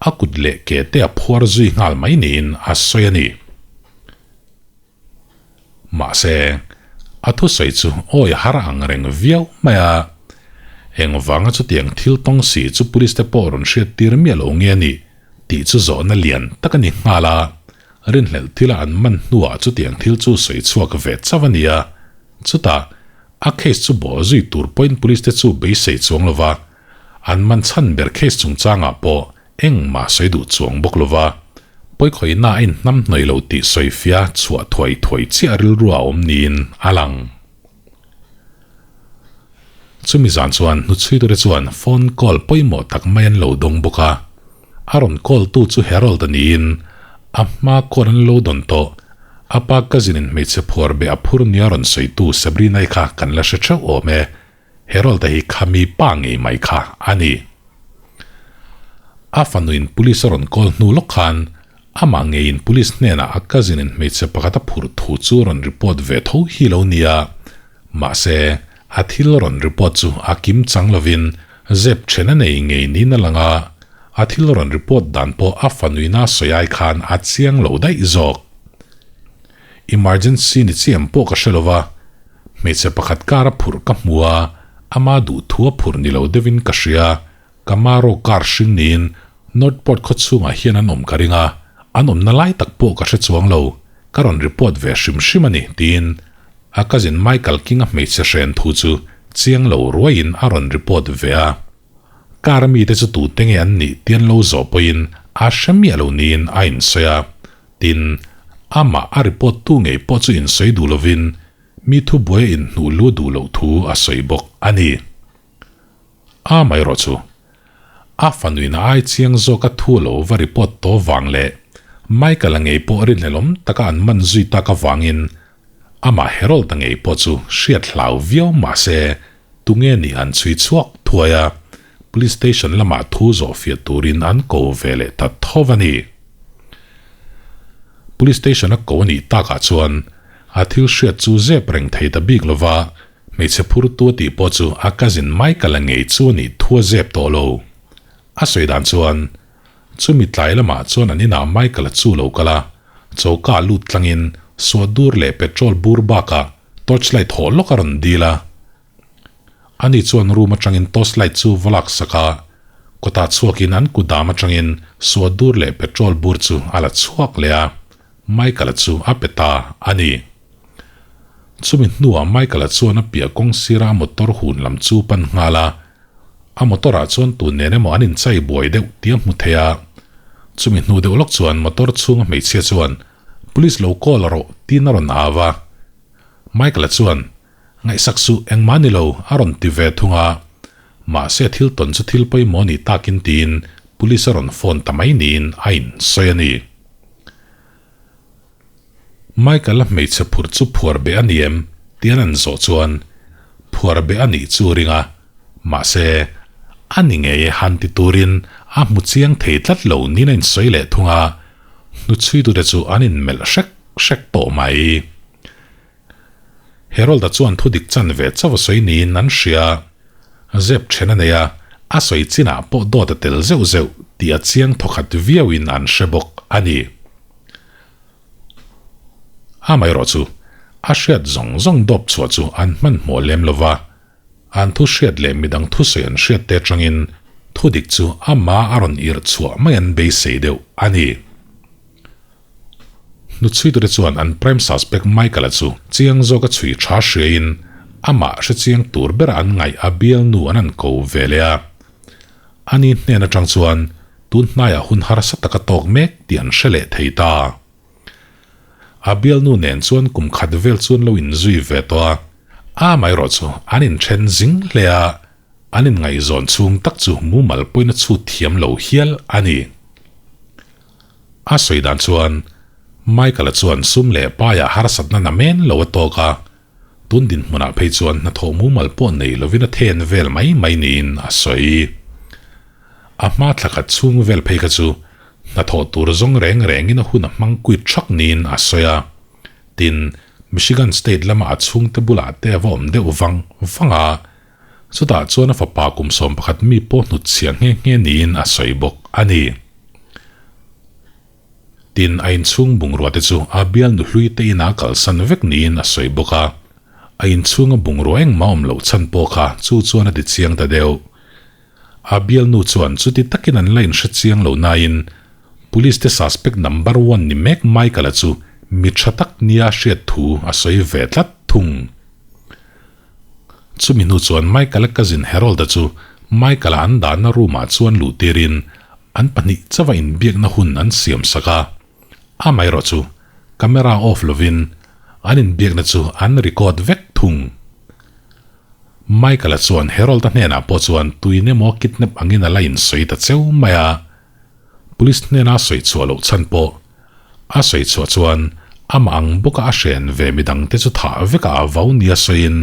a kut leh ke te a phuar zui nghal mai niin a sawi a ni. Mahse, a thusawi chu awi har ang reng viau mai a. Engvanga chutiang thil tawng si chu police te pawh rawn hriat tir miah lo nge a nih tih chu zawhna lian tak a ni nghal a. Rinhlelh thila an man hnuah chutiang thil chu sawi chhuak ve chauh a ni a. Chutah, A case chu bawh zui tur pawhin police te chu beisei chuang lo va, an man chhan ber case chungchangah pawh engmah sawi duh chuang bawk lo va, pawikhawihna a inhnam hnawih lo tih sawifia chhuah thuai thuai chiah rilru a awm niin a lang. Chumi zan chuan hnuchhuitute chuan phone call pawimawh tak mai an lo dawng bawk a, A rawn call tu chu Harold a niin a hma call an lo dawn tawh. A pa cousin in hmeichhe phuar be a phur nia rawn sawi tu Sabrina-i kha kan la hre theuh awm e. Harold-a hi kha mi pa ngei mai kha a ni. A fanuin police a rawn call hnu lawk khan amah ngeiin police hnenah a cousin in hmeichhe pakhat a phurh thu chu rawn report ve tho hi lo nia. Mahse, a thil rawn report chu a kim chang lovin zep then a nei ngei niin a lang a, a thil rawn report dan pawh a fanuina sawi ai khan a chiang lo daih zawk. Emergency ni chiam pawh ka hre lova, hmeichhe pakhat kar a phurh ka hmu a, ama duh thu a phurh ni lo deuhin ka hria, Camaro car hring niin Northport khaw chhungah hian an awm ka ring a, an awmna lai tak pawh ka hre chuang lo, ka rawn report ve hrim hrim a ni, tiin a cousin Michael King-a hmeichhe hren thu chu chiang lo ruaiin a rawn report ve a. Car mite chu tute nge an nih tian lo zawh pawhin a hre miah lo niin a insawi a, tin, amah a report tu ngei pawh chu insawi duh lovin mi thubuai a inhnuh lu duh loh thu a sawi bawk a ni. A mai rawh chu. A fanuin a ai chiang zawk a thu lo va report tawh vang leh Michael-a ngei pawh rinhlelawm taka an man zui tak avangin amah Harold-a ngei pawh chu hriat hlau viau mah se tunge nih an chhui chhuak thuai a, Police Station lamah thu zawhfiah turin an ko ve leh ta tho a ni. Police Station a ko a nih takah chuan a thil hriat chu zep reng thei ta bik lova, Hmeichhe phur tu a tih pawh chu a cousin Michael-a ngei chu a nih thu a zep tawh lo. A sawi dan chuan, chumi tlai lamah chuan an inah Michael-a chu lo kal a, choka ah lut tlangin suahdur leh petrol bur bakah torchlight hawh lawk a rawn dil a. Ani chuan room atangin torchlight chu va lak sak a, kawtah chhuakin an kudam atangin suahdur leh petrol bur chu a la chhuak leh a, Michael-a chu a pe ta a ni. Chumi hnuah Michael-a chuan a piah kawng sira a motor hun lam chu pan nghal a, a motor ah chuan tun nen emaw an inchai buai deuh tih a hmu thei a. Chumi hnu deuh lawk chuan motor chhunga hmeichhia chuan, Police lo call rawh tiin a rawn au a. Michael-a chuan, Ngaihsak suh, engmah ni lo, a rawn ti ve thung a. Mahse thil tawn chu thil pawimawh ni takin tiin Police a rawn phone ta mai niin a insawi a ni. Michael-a hmeichhe phurh chu phuar beh a ni em? tih an an zawh chuan phuar beh a nih chu ring a, mahse, a ni ngei e han ti turin a hmu chiang thei tlat lo niin a insawi leh thung a, hnuchhuitute chu an inmelh hrek hrek tawh mai. Harold-a chuan thudik chan ve chauh a sawi niin an hria. Zep then a nei a, A sawi chinah pawh dawt a tel zeuh zeuh tih a chiang thawkhat viauin an hre bawk a ni. Amaherawh chu, a hriat zawng zawng dawp chhuah chu an hmanhmawh lem lo va, an thu hriat leh midang thusawi an hriat te atangin thudik chu amah a rawn irh chhuah mai an beisei deuh a ni. Hnuchhuitute chuan an prime suspect Michael-a chu chiang zawka chhui tha hriain amah hre chiang tur bera an ngaih a bialnu an han ko ve leh a. Ani hnen atang chuan tun hnaiah hun harsa taka tawk mek tih an hre leh thei ta. A bialnu nen chuan kum khat vel chuan lo inzui ve tawh a, amaherawh chu an inthen zing hle a, an inngaihzawn chhung tak chu mumal pawhin a chhut thiam lo hial a ni. A sawi dan chuan Michael-a chuan sum leh paiah harsatna na men lo a tawk a, tun dinhmunah phei chuan hnathawh mumal pawh nei lovin a then vel mai mai niin a sawi. A hma thla khat chhung vel phei kha chu hnathawh tur zawng reng rengin a hun a hmang kuit thak niin a sawi a. Tin, Michigan State lama a chhungte bulah te a va awm deuh vang vang a, chutah chuan a fapa kum 11 mi pawh hnutchhiah nghe nghe niin a sawi bawk a ni. Tin, a inchhung bungrua te chu a bial nuhlui te ina kalsan vek niin a sawi bawk a. A inchhunga bungrua engmah awm loh chhan pawh kha chu chuan a ti chiang ta deuh. A bialnu chuan chuti takin an la inhre chiang lo nain Police te suspect number one ni mek Michael-a chu mi tha tak nia hriat thu a sawi ve tlat thung. Chumi hnu chuan Michael-a cousin Harold-a chu Michael-a an dahna room-ah chuan luh tirin an pahnih chauha inbiakna hun an siam sak a. Amaherawh chu camera off lovin an inbiakna chu an record vek thung. Michael-a chuan Harold-a hnenah pawh chuan tuin emaw kidnap angin a la insawi ta cheu mai a. Police hnena sawi chhuah loh chhan pawh a sawi chhuah chuan amah ang bawka a hren ve midangte chu thah vekah a vau nia sawiin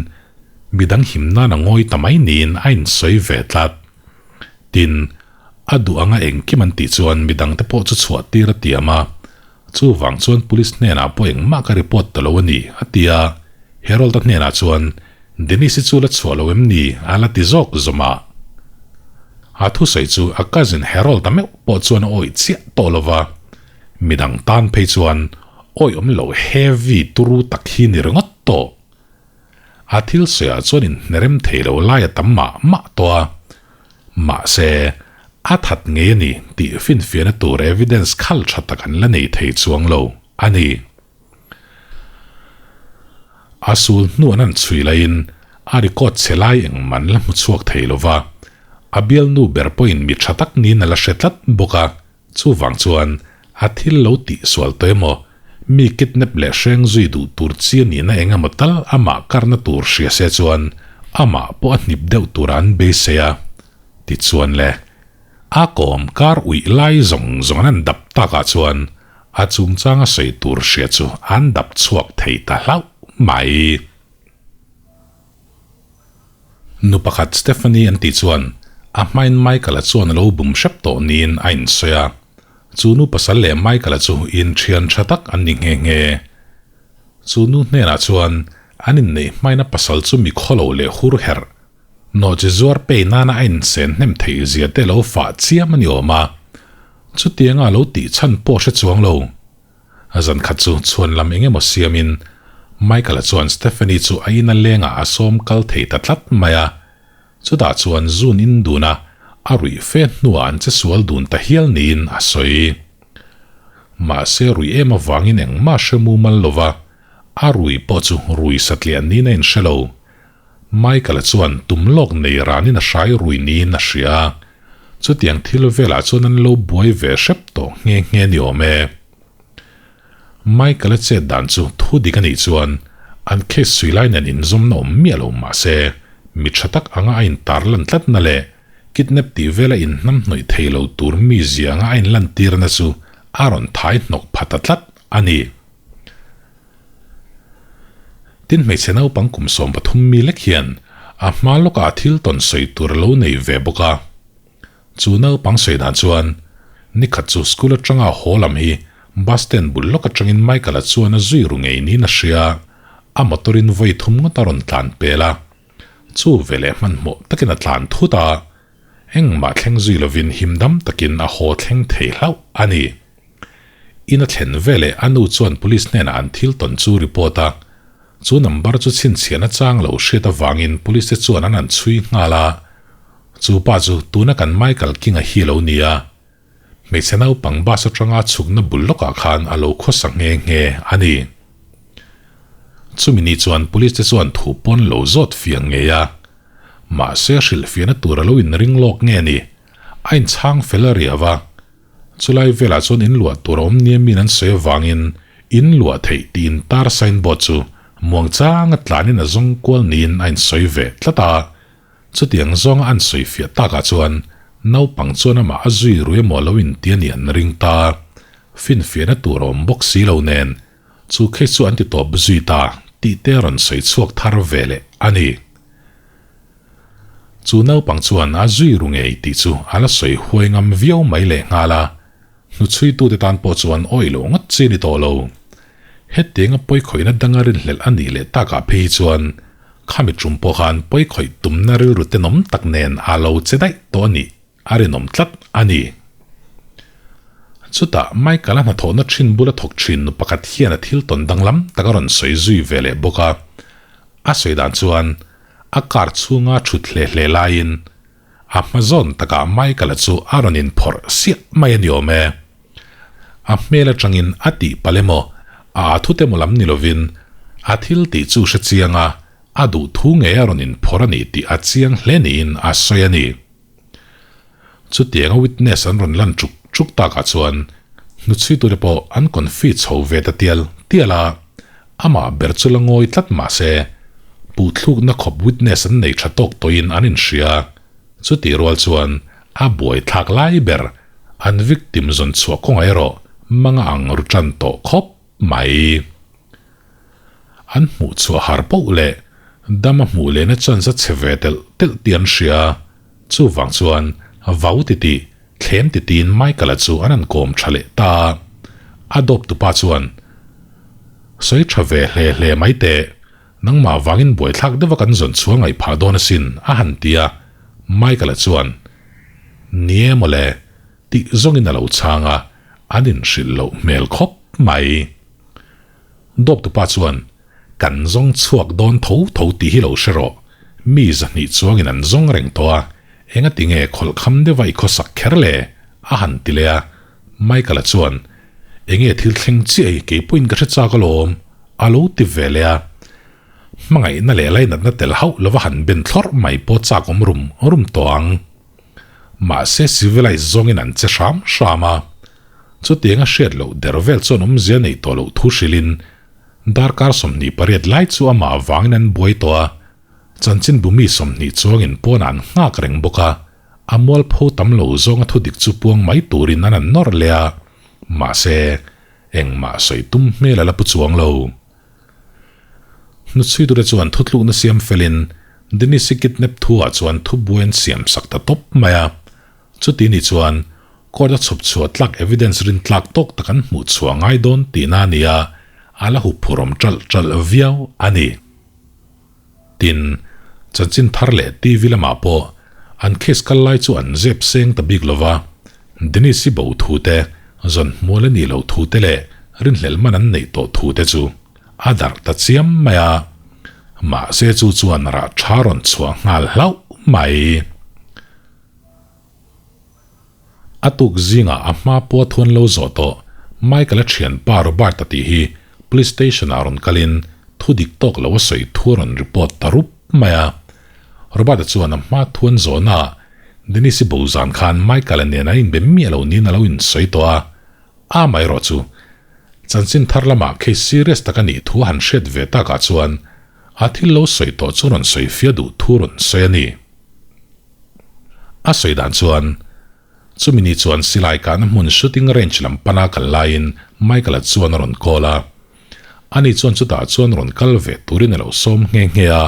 midang him nan a ngawi ta mai niin a insawi ve tlat. Tin, a duh anga engkim an tih chuan midangte pawh chu chhuah tir a tiam a, chuvang chuan police hnenah pawh engmah ka report ta lo a ni, a ti a. Harold-a hnenah chuan Dennis-i chu la chhuah lo em ni? a la ti zawk zawm a. A thusawi chu a cousin Harold-a meuh pawh chuan a awih chiah tawh lo va, midang tan phei chuan awih awm lo heavy turu tak hi ni ringawt tawh. A thil sawiah chuan inhnerem thei lo lai a tam mah mah tawh a, mahse, a that ngei a ni tih finfiahna tur evidence khal tha tak an la nei thei chuang lo a ni. A sul hnu an han chhui laiin a record chhe lai engmah an la hmu chhuak thei lo va, a bialnu ber pawhin mi tha tak niin a la hre tlat bawk a, chuvang chuan a thil lo tih sual tawh emaw, mi kidnap leh hreng zui duh tur chi a nihna eng emaw tal amah karna tur hria se chuan amah pawh a hnip deuh tura an beisei a, tichuan le, a kawm kar uih lai zawng zawng an han dap takah chuan A chungchanga sawi tur hria chu an dap chhuak thei ta hlauh mai. Nu pakhat Stephanie an tih chuan a hmain Michael-a chuan a lo bum hrep tawh niin a insawi a. Chu nu pasal leh Michael-a chu inthian tha tak an ni nghe nghe. Chu nu hnenah chuan an inneih hmain a pasal chu mi khawlo leh hur herh, Nawhchi zuar pei nana a insen hnem theih zia te lo fah chiam a ni awm a, chutianga a lo tih chhan pawh hre chuang lo. Zan khat chu chhuan lam eng emaw siamin Michael-a chuan Stephanie chu a ina lengah a sawm kal thei ta tlat mai a, chutah chuan zun in dun a, a ruih fe hnuah an che sual dun ta hial niin a sawi. Mahse ruih em avangin engmah hre mumal lova, a rui pawh chu rui satliah niin a inhre lo. Michael-a chuan tum lawk nei ranin a hrai rui niin a hria a, chutiang thil velah chuan an lo buai ve hrep tawh nghe nghe ni awm e. Michael-a chet dan chu thu dik a nih chuan an case sui lai nen inzawmna awm miah lo mah se, mi tha tak anga a intarlan tlatna leh kidnap tih vela inhnamhnawih thei lo tur mizia anga a inlantirna chu a rawn thai hnawk pha ta tlat a ni. Tin hmeichhe naupang kum 13 mi lek hian a hma lawkah thil tawn sawi tur a lo nei ve bawk a. Chu naupang sawi dan chuan nikhat chu school atanga haw lam hi bus stand bul lawk atangin Michael-a chuan a zui ru ngei niin a hria a, a motor in vawi thum ngawt a rawn tlan pel a. Chu veleh hmanhmawh takin a tlan thut a. Engmah thleng zui lovin himdam takin a haw thleng thei hlauh a ni. In a thlen veleh a nu chuan police hnenah an thil tawn chu report a. Chu number chu chhinchhiahna chang lo hriat avangin police te chuan an han chhui nghal a. Chu pa chu tuna kan Michael King-a hi a lo ni a. Hmeichhe naupang bus atanga chhukna bul lawkah khan a lo khawsa nghe nghe a ni. Chumi ni chuan police te chuan thu pawn lo zawt fiang ngei a. Mahse hrilhfiahna tur a lo inring lawk nge ni? A inchhang fel a riau a. Chulai velah chuan in luah tur a awm nia min an sawi avangin in luah theih tih intar signboard chu muangchanga tlanin a zawng kual niin a insawi ve tlat a. Chutiang zawnga an sawi fiah takah chuan naupang chuan amah a zui rui emaw lo inti a nih an ring ta. Finfiahna tur a awm bawk si lo nen chu case chu an ti tawp zui ta tih te a rawn sawi chhuak thar ve leh a ni. Chu naupang chuan a zui ru ngei tih chu a la sawi huai ngam viau mai leh nghal a, hnuchhuitute tan pawh chuan awih loh ngawt chi a ni tawh lo. Hetianga pawikhawihna danga rinhlelh a nih leh takah phei hi chuan khami tum pawh khan pawikhawih tumna rilru tenawm tak nen a lo che daih tawh a nih a rinawm tlat a ni. Chutah Michael-a hnathawhna thin bula thawk thin nu pakhat hian a thil tawn danglam tak a rawn sawi zui ve leh bawk a. A sawi dan chuan a car chhunga thut hle hle laiin a hma zawn takah Michael-a chu a rawn inphawrh siah mai a ni awm e. A hmel atangin a tih palh emaw, a athut emaw lam ni lovin a thil tih chu hre chiang a, a duh thu ngei a rawn inphawrh a ni tih a chiang hle niin a sawi a ni. Chutianga witness an rawn lan chuk chuk takah chuan hnuchhuitute pawh an confi chho ve ta tial tial a, amah ber chu la ngawi tlat mah se puhthlukna khawp witness an nei tha tawk tawhin an inhria. Chutih rual chuan a buaithlak lai ber an victim zawn chhuah kawngah erawh manga ang ru tan tawh khawp mai. An hmuh chhuah har poh leh dama hmuh lehna chance a chhe ve telh telh tih an hria. Chuvang chuan vau titih, thlem titiin Michael-a chu an han kawm tha leh ta a. A dawptupa chuan, Sawi tha ve hle hle mai teh, nangmah vangin buaithlak deuha kan zawn chhuah ngaih phah dawn asin, a han ti a. Michael-a chuan, Ni e mawle, tih zawngin a lo chhang a, an inhrilh loh hmel khawp mai. Dawptupa chuan, Kan zawng chhuak dawn tho tho tih hi lo hre rawh. Mi zahnih chuangin an zawng reng tawh a, engati nge khawlhkham deuha i khawsak kher le? a han ti leh a. Michael-a chuan, Enge thil thleng chiah hi kei pawhin ka hre chak alawm, a lo ti ve leh a. Hmangaihna leh lainatna tel hauh lova han ben thlawrh mai pawh chak awm rum rum tawh ang. Mahse civilized zawngin an che hram hram a. Chutiang a hriat loh der vel chuan awmzia neih tawh loh thu hrilhin darkar 28 lai chu amah avangin an buai tawh a, chanchinbu mi 20 chuangin pawnah an nghak reng bawk a, a mualpho tam lo zawnga thudik chu puang mai turin an an nawr leh a, mahse engmah sawi tum hmel a la pu chuang lo. Hnuchhuitute chuan thutlukna siam felin Denise-i kidnap thu-ah chuan thubuai an siam sak ta tawp mai a. Chuti ni chuan court a chhawp chhuah tlak evidence rin tlak tawk tak an hmuh chhuah ngai dawn tihna a ni a, a la huphurhawm ṭalh ṭalh viau a ni. Tin, chanchin thar leh TV lamah pawh an case kal lai chu an zep seng ta bik lova, Denise-i bo thu te, zawn hmual a nih loh thu te leh rinhlelh man an neih tawh thu te chu a darh ta chiam mai a. Mahse chu chuan rah tha rawn chhuah nghal hlauh mai. A tuk zingah a hma pawh a thuan lo zawh tawh Michael-a thianpa Robert-a tih hi Police Station-ah rawn kalin thu dik tawk lo a sawi thu a rawn report ta rup mai a. Robert-a chuan a hma thuan zawhnaah Dennis-i bo zan khan Michael-a nen an inbe miah lo niin a lo insawi tawh a, amaherawh chu chanchin thar lamah case serious tak a nih thu a han hriat ve takah chuan a thil lo sawi tawh chu rawn sawi fiah duh thu rawn sawi a ni. A sawi dan chuan, chumi ni chuan silai kahna hmun shooting range lam pana kal laiin Michael-a chuan a rawn call a. Ani chuan chutah chuan rawn kal ve turin a lo sawm nghe nghe a.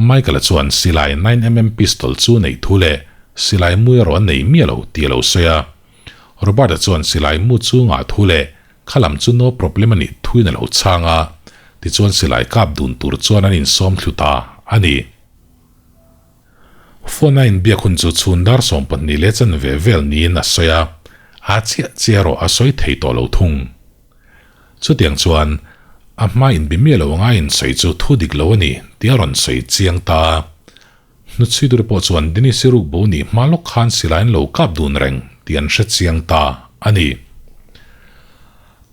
Michael-a chuan silai 9mm pistol chu neih thu leh silai mu erawh a nei miah lo tih a lo sawi a. Robert-a chuan silai mu chu ngah thu leh kha lam chu no problem a nih thuin a lo chhang a. Tichuan silai kap dun tur chuan an insawm thlu ta a ni. Phone a inbiak hun chu chhun dar 12 leh chanve vel niin a sawi a, a chiah chiah erawh a sawi thei tawh lo thung. Chutiang chuan a hma inbi miah lo anga insawi chu thu dik lo a ni tih a rawn sawi chiang ta a. Hnuchhui tur pawh chuan Denise ruk bo nih hma lawk khan silai an lo kap dun reng tih an hre chiang ta a ni.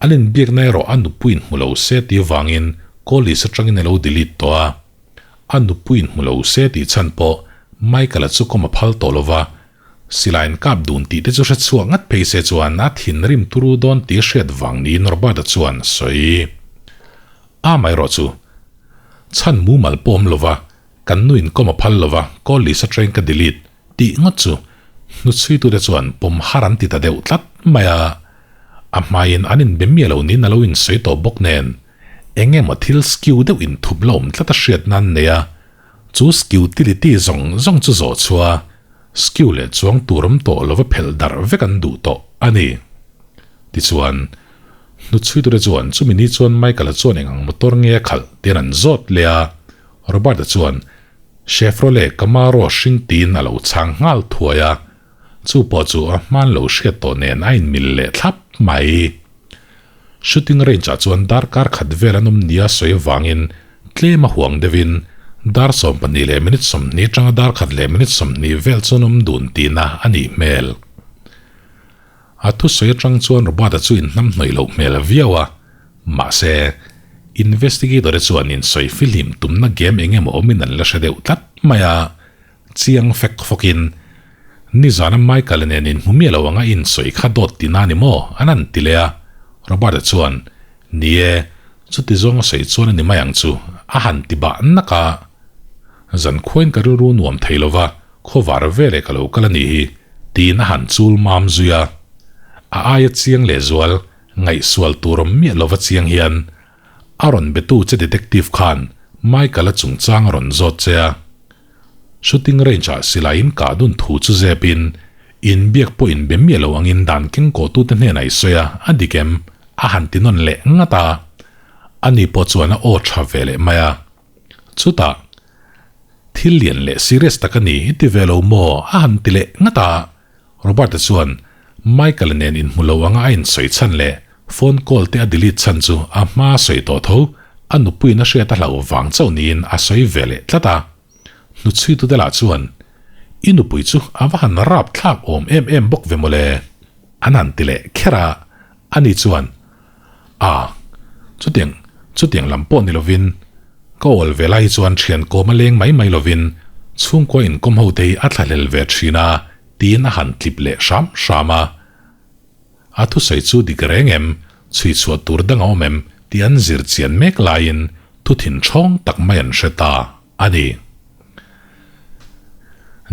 An inbiakna erawh a nupuiin hmu lo se tih avangin call list atangin a lo delete tawh a. A nupuiin hmu lo se tih chhan pawh Michael-a chu kawm a phal tawh lo va, silai an kap dun tih te chu hre chhuak ngat phei se chuan a thinrim turu dawn tih hriat vang niin Robert-a chuan a sawi. Amaherawh chu chhan mumal pawh awm lo va, Kan nu in kawm a phal lova, call list atangin ka delete tih ngawt chu hnuchhuitute chuan pawm har an ti ta deuh tlat mai a. A hmaiin an inbe miah lo niin a lo insawi tawh bawk nen, eng emaw thil skew deuh inthup la awm tlat a hriat nan nei a, chu skewtility zawng zawng chu zawh chhuah a, skew leh chuang tur awm tawh lova phelh darh vek an duh tawh a ni. Tichuan, hnuchhuitute chuan chumi ni chuan Michael-a chuan eng ang motor nge a khalh tian an zawt leh a, Robert-a chuan Chevrolet Camaro hring tiin a lo chhang nghal thuai a, chu pawh chu a hman lo hriat tawh nen a inmil leh thlap mai. Shooting range-ah chuan darkar khat vel an awm nia sawi avangin tlem a huang deuhin dar 12 leh minute 20 atanga dar khat leh minute 20 vel chuan awm dun tihna a nih hmel. A thusawi atang chuan Robert-a chu inhnamhnawih loh hmel viau a, mahse, investigator-te chuan insawi fihlim tumna game eng emaw awmin an la hre deuh tlat mai a, chiang fek fawkin, Nizana Michael-a nen inhmu miah lo anga insawi kha dawt tina ni maw? an han ti leh a, Robert-a chuan, Ni e, chuti zawng a sawi chuan a ni mai ang chu, a han ti bah nak a. Zankhuain ka rilru nuam thei lo va, Khawvar veleh ka lo kal a nih hi, tiin a han chul mam zui a. A aia chiang lehzual, ngaihsual tur awm miah lova chiang hian, a rawn betu che detective khan Michael-a chungchang a rawn zawt che a. Shooting range-ah silai in kah dun thu chu zepin, inbiak pawh inbe miah lo angin dan kengkawhtute hnenah i sawi a, a dik em? a han ti nawn leh ngat a. Ani pawh chuan a aw tha ve leh mai a. Chutah, Thil lian leh serious tak a ni i ti ve lo maw? a han ti leh ngat a. Robert-a chuan Michael-a nen inhmu lo anga a insawi chhan leh phone call te a delete chhan chu a hma a sawi tawh tho, a nupuiin a hriat a hlauh vang chauh niin a sawi ve leh tlat a. Hnuchhuitute lah chuan, I nupui chu a va han rap thlak awm em em bawk ve mawle, an han ti leh kher a. Ani chuan, A, chutiang, chutiang lam pawh ni lovin, ka awl ve lai hi chuan thian kawm a leng mai mai lovin chhungkua inkawm ho te hi a thlahlel ve thin a, tiin a han tlip leh hram hram a. A thusawi chu dik reng em, chhui chhuah tur dang a awm em tih an zir chian mek laiin thu thin ṭhawng tak mai an hre ta a ni.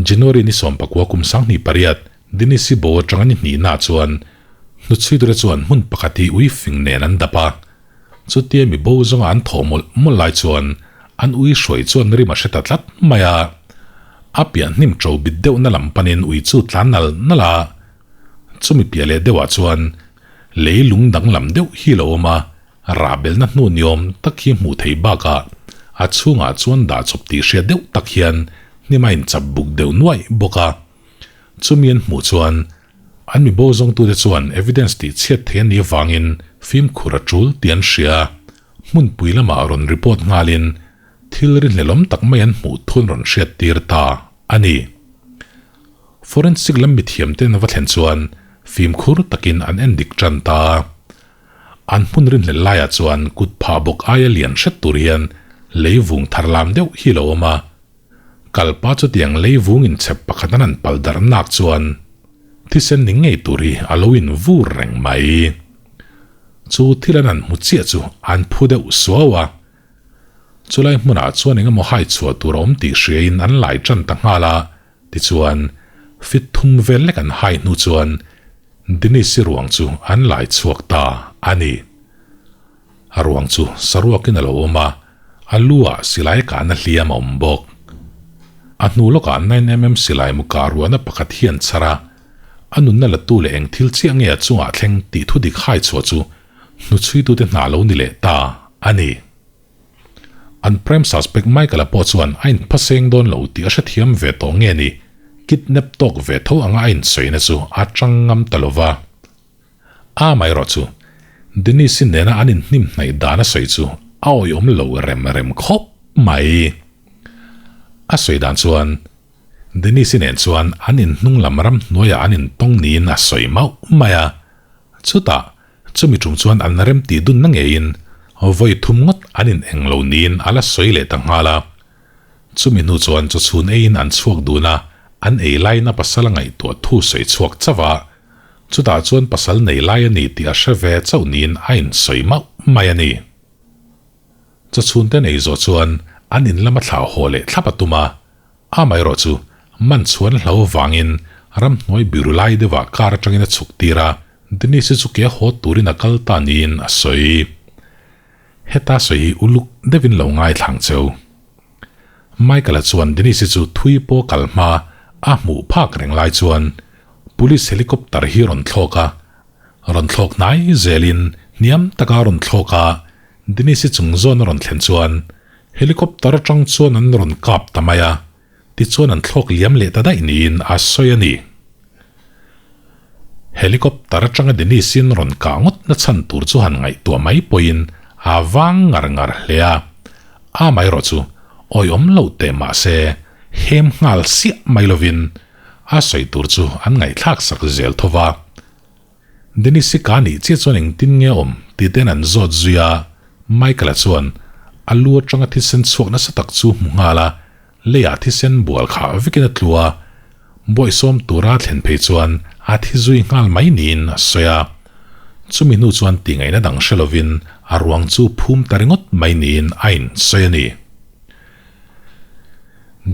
January ni 19 kum 28, Denise bo atanga ni hnihna chuan hnuchhuiture chuan hmun pakhat hi ui fing nen an dap a. Chutia mi bo zawnga an thawh mawlh mawlh lai chuan an ui hruai chuan rim a hre ta tlat mai a. A piah hnim ṭo bit deuhna lam panin ui chu tlan nal nal a. Chumi piah leh deuhah chuan lei lung danglam deuh hi lo awm a, rahbelna hnu niawm tak hi hmuh theih bakah a chhungah chuan dah chawp tih hriat deuh tak hian hnim a inchap buk deuh nuaih bawk a. Chumi an hmuh chuan an mi bo zawngtute chuan evidence tih chhiat thei a nih avangin fimkhur a tul tih an hria. Hmunpui lamah rawn report nghalin thil rinhlelawm tak mai an hmuh thun rawn hriat tir ta a ni. Forensic lam mithiamten a va thlen chuan fimkhur takin an en dik tan ta. An hmun rinhlelh laiah chuan kut phah bawk aia lian hret tur hian lei vung thar lam deuh hi lo awm a. Kalpa chutiang lei vung inchhep pakhat an han pal darh nak chuan thisen ni ngei tur hi a lo in vur reng mai. Chu thil an han hmu chiah chu an phu deuh suau a. Chulai hmunah chuan eng emaw hai chhuah tur a awm tih hriain an lai tan ta nghal a, tichuan fit thum vel lek an hai hnu chuan Denise-i ruang chu an lai chhuak ta a ni. A ruang chu saruakin a lo awm a, a lu ah silai kahna hliam a awm bawk. A hnu lawkah 9mm silai mu kah ruahna pakhat hi an chhar a, a nunna la tu leh eng thil chiah nge a chungah thleng tih thu dik hai chhuah chu hnuchhuitute hna lo ni leh ta a ni. An prime suspect Michael-a pawh chuan a inphaseng dawn lo tih a hrethiam ve tawh nge ni, kidnap tawk ve tho anga a insawina chu a chang ngam ta lo va. Amaherawhchu, Denise-i nena an inhnim hnaih dan a sawi chu a awihawm lo rem rem khawp mai. A sawi dan chuan Denise-i nen chuan an inhnung lam ram hnuaiah an intawng niin a sawi mauh mai a. Chutah, chumi tum chuan an rem tih dunna ngeiin vawi thum ngawt an in eng lo niin a la sawi leh ta nghal a. Chumi hnu chuan chawchhun eiin an chhuak dun a, an ei laiin a pasal a ngaihtuah thu sawi chhuak chauh a. Chutah chuan pasal nei lai a ni tih a hre ve chauh niin a insawi mauh mai a ni. Chawchhunte nei zawh chuan an in lama thlah haw leh thlap a tum a, amaherawh chu man chhuan hlo vangin ramhnuai biru lai deuhah car atangin a chhuk tir a, Denise chu ke haw turin a kal ta niin a sawi. Heta sawi hi uluk deuhin lo ngaithlang cheu. Michael-a chuan Denise chu thui pawh kal hma a hmuh phak reng lai chuan Police helicopter hi rawn thlawk a, Rawn thlawk hnai zelin hniam taka rawn thlawk a, Denise-i chung zawn a rawn thlen chuan helicopter atang chuan an rawn kap ta mai a, tichuan an thlawk liam leh ta daih niin a sawi a ni. Helicopter atanga Denise-in rawn kah ngawt na chhan tur chu han ngaihtuah mai pawhin a vang ngar ngar hle a, amaherawh chu awihawm loh teh mah se hem nghal siah mai lovin a sawi tur chu an ngaihthlak sak zel tho va. Denise-i ka nih chiah chuan engtin nge awm tih ten an zawt zui a, Michael-a chuan a lu atanga thisen chhuak nasa tak chu hmu nghal a, leiah thisen bual khah vekin a tlu a, bawihsawm tura thlen phei chuan a thi zui nghal mai niin a sawi a. Chumi hnu chuan tingaihna dang hre lovin a ruang chu phum ta ringawt mai niin a insawi a ni.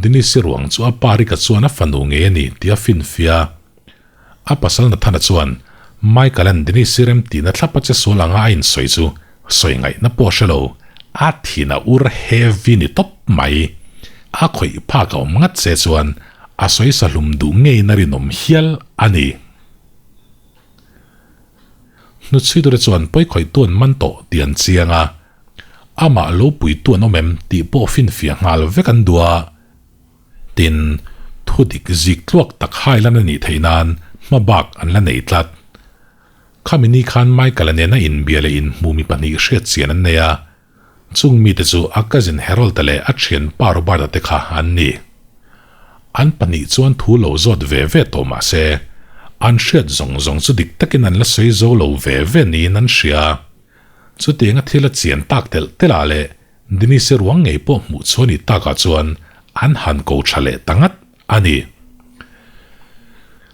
Denise-i ruang chu a pa Rika chuan a fanu ngei a ni tih a finfiah a. A pasal Nathana chuan Michael-a'n Denise-i rem tihna thlap a che sual anga a insawi chu sawi ngaihna pawh a hre lo, a thin a ur heavy ni tawp mai. A khawih phak a awm ngat se chuan a sawi sahlum duh ngeiin a rinawm hial a ni. Hnuchhuiture chuan pawi khawihtu an man tawh tih an chiang a, amah lo puitu an awm em tih pawh finfiah nghal vek an duh a. Tin, thu dik zik tluak tak hailan a nih theih nan hma bak an la nei tlat. Khami ni khan Michael-a nena inbia leh inhmu mi pahnih hriat chian an nei a, chung mite chu a cousin Harold-a leh a thianpa Robert-a te kha an ni. An pahnih chuan thu lo zawt ve ve tawh mah se, an hriat zawng zawng chu dik takin an la sawi zo lo ve ve niin an hria. Chutianga thil a chian tak telh telh ah leh Denise ruang ngei pawh hmuh chhuah ni takah chuan an han ko tha leh ta ngat a ni.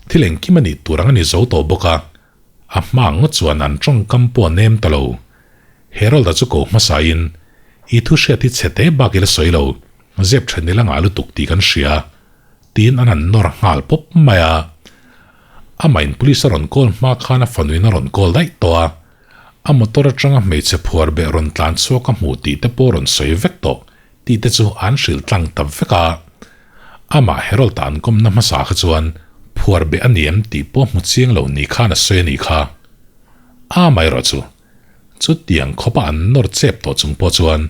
Thil engkim a nih tur ang a ni zo tawh bawk a, a hma ngawt chuan an tawngkam pawh a nem ta lo. Harold-a chu ko hmasain, I thu hriat hi chhe te bak ila sawi lo, zep then ila ngah lutuk tih kan hria, tiin an han nawr nghal pawp mai a. Amahin police a rawn call hma khan a fanuin a rawn call daih tawh a. A motor atanga hmeichhe phuar beh rawn tlan chhuak a hmuh tih te pawh rawn sawi vek tawh tih te chu an hrilh tlang ta vek a. Amah Harold-a an kawmna hmasa kha chuan phuar beh a ni em tih pawh hmu chiang lo ni khan a sawi a nih kha. Amaherawh chu, chutiang khawpa an nawr chep tawh chung pawh chuan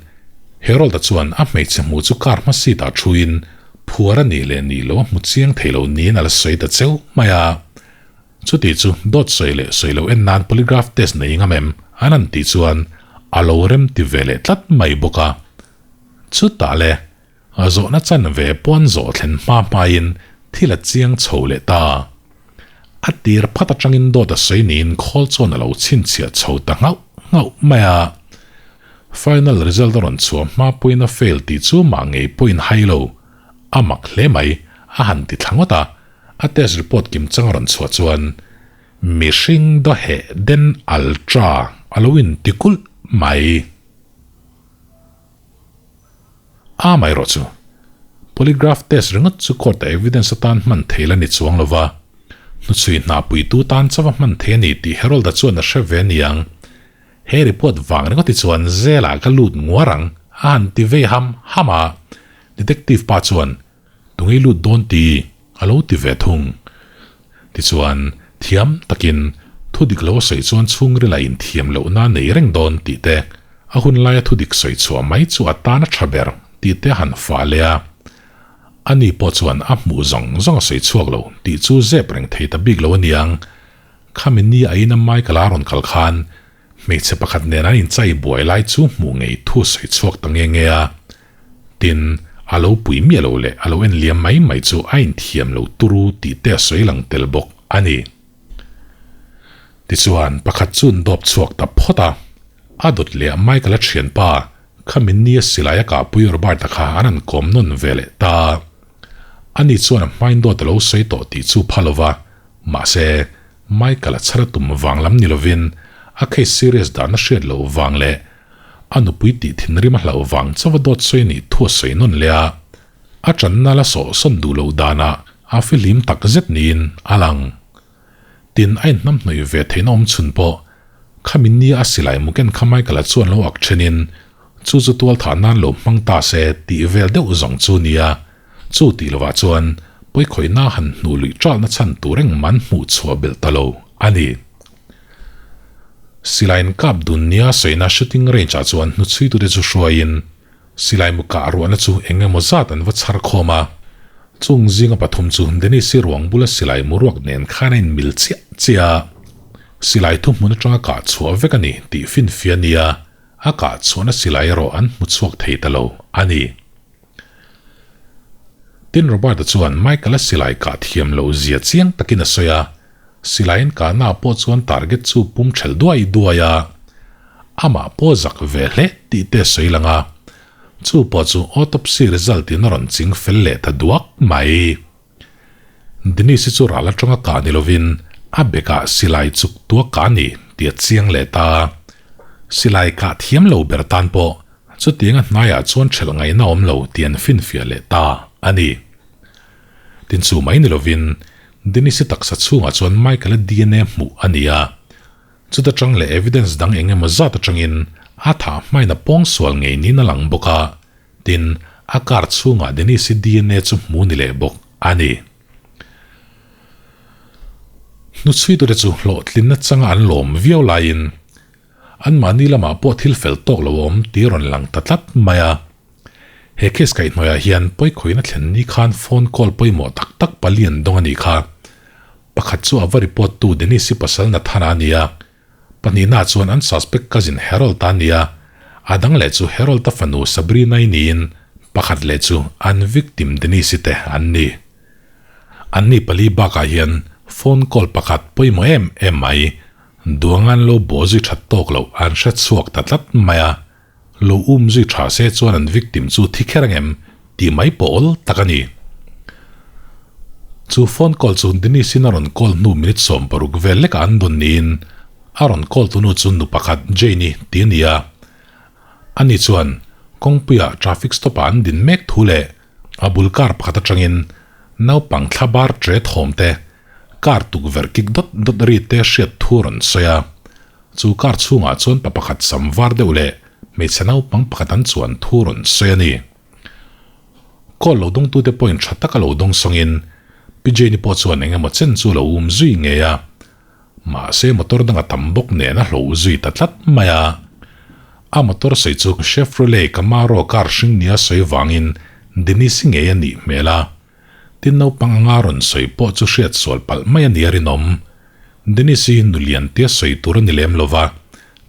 Harold-a chuan a hmeichhe hmuh chu car hma seat ah thuin phuar a nih leh nih loh a hmu chiang thei lo niin a la sawi ta cheu mai a. Chuti chu dawt sawi leh sawi lo en nan polygraph test nei ngam em? An han tih chuan a lo rem ti ve leh tlat mai bawk a. Chutah le, zawhna chan ve pawn zawh thlen hma hmain thil a chiang chho leh ta. A tir phat atangin dawt a sawi niin khawl chuan a lo chhinchhiah chho ta nghauh nghauh mai a. Final result a rawn chhuah hma pawhin a fail tih chu mah ngei pawhin hai lo. A mak hle mai, a han ti thla ngawt a. A test report kim chang a rawn chhuah chuan mihring dawheh den ultra a lo inti kulh mai. A mai erawh chu polygraph test ringawt chu court a evidence atan hman thei la ni chuang lo va, hnuchhui hna puitu tan chauh a hman thei a ni tih Harold-a chuan a hre ve niang. He report vang ringawt hi chuan zelah ka lut nguar ang a han ti vei ham ham a, detective pa chuan Tungei lut dawn ti a lo ti ve thung. Tichuan, thiam takin thu dik lo a sawi chuan chhungrila inthiam lohna nei reng dawn tih te A hun laia thudik sawi chhuah mai chu a tan a tha ber tih te a han fah leh a. Ani pawh chuan a hmuh zawng zawng a sawi chhuak lo tih chu zep reng thei ta bik lo aniang. Khami ni a ina Michael a rawn kal khan hmeichhe pakhat nen an inchai buai lai chu hmuh ngei thu sawi chhuak ta nge nge a. Tin, a lo pui miah lo leh a lo en liam mai mai chu a inthiam lo turu tih te a sawi lang tel bawk a ni. Tichuan, pakhat chu an dawp chhuak ta phawt a, a dawt leh a Michael-a thianpa khami nia silai a kahpui Robert-a kha an han kawm nawn ve leh ta. Ani chuan a hmain dawt a lo sawi tawh tih chu pha lo va, mahse, Michael-a chhar a tum vang lam ni lovin a case serious dan a hriat loh vang leh a nupui tih thinrim a hlauh vang chauha dawt sawi a nih thu a sawi nawn leh a. A channa la sawh sawn duh loh danah a fihlim tak zet niin a lang. Tin, a inhnamhnawih ve theihna awm chhun pawh khami nia a silai muken kha Michael-a chuan lo ak thenin chu chu tual thah nan lo hmang ta se tih vel deuh zawng chu nia. Chu tih lovah chuan pawikhawihna han hnuh luih ṭalhna chhan tur engmah an hmuh chhuah belh ta lo a ni. Silai inkap dun nia sawina shooting range-ah chuan hnuchhuitute chu hruaiin Silai mu kah ruahna chu eng emaw zat an va chhar khawm a, chung zinga pathum chu Dennis-i ruang bula silai mu ruak nen khan a inmil chiah chiah a. Silai thuhmun atanga kah chhuah vek a ni tih finfia nia a kah chhuahna silai erawh an hmu chhuak thei ta lo a ni. Tin Robert-a chuan Michael-a silai kah thiam loh zia chiang takin a sawi a, silaiin kahna pawh chuan target chu pum ṭhelh duai duai a. Amah pawh zak ve hle tih te sawi lang a, chu pawh chu autopsy result in a rawn ching fel leh ta duak mai. Denise-i chu ral atanga kah ni lovin a bekah silai chuk tua kah ni tih a chiang leh ta. Silai kah thiam lo ber tan pawh chutianga hnaiah chuan ṭhelh ngaihna awm lo tih an finfiah leh ta a ni. Tin chu mai ni lovin Denise-i taksa chhungah chuan Michael-a DNA hmuh a ni a, Chuta tang leh evidence dang eng emaw zat atangin a thah hmain a pawngsual ngei niin a lang bawk a, tin, a car chhungah Denise-i DNA chu hmu ni leh bawk a ni. Hnuchhuitute chu hlawhtlinna changa an lawm viau laiin anmahni lamah pawh thil fel tawk lo a awm tih a rawn lang ta tlat mai a. He case kaihhnawihah hian pawikhawina thlen ni khan phone call pawimawh tak tak pali an dawng a nih kha. Pakhat chu a va report tu Denise-i pasal Nathana a ni a, pahnihna chuan an suspect cousin Harold-a a ni a, a dang leh chu Harold-a fanu Sabrina-i niin pakhat leh chu an victim Denise-i te an ni. Anni pali bakah hian phone call pakhat pawimawh em em mai, duanga'n lo bawh zui that tawk loh an hre chhuak ta tlat mai a, lo um zui tha se chuan an victim chu thi kher angem tih mai pawh awl tak a ni. Chu phone call chu Denise-in a rawn call hnu minute 16 vel lekah an dawn niin a rawn call tunu chu nu pakhat Jane-i ti a ni a. Ani chuan kawngpuia traffic stop-ah an din mek thu leh a bul car pakhat atangin naupang thla bar tre thawm te, car tukverh kik dawt dawt ri te hriat thu a rawn sawi a. Chu car chhungah chuan pa pakhat sam var deuh leh hmeichhe naupang pakhat an chuan thu rawn sawi a ni. Call lo dawngtute pawhin tha taka lo dawng sawngin Pi Jane-i pawh chuan eng emaw chen chu lo um zui ngei a. Mahse motor danga tam bawk nen a hlo zui ta tlat mai a. A motor sawi chu Chevrolet Camaro car hring nia sawi vangin Denise-i ngei a nih hmel a. Tin naupang anga rawn sawi pawh chu hriat sual palh mai a nia rinawm. Denise-i nulian tia sawi tur a ni lem lo va,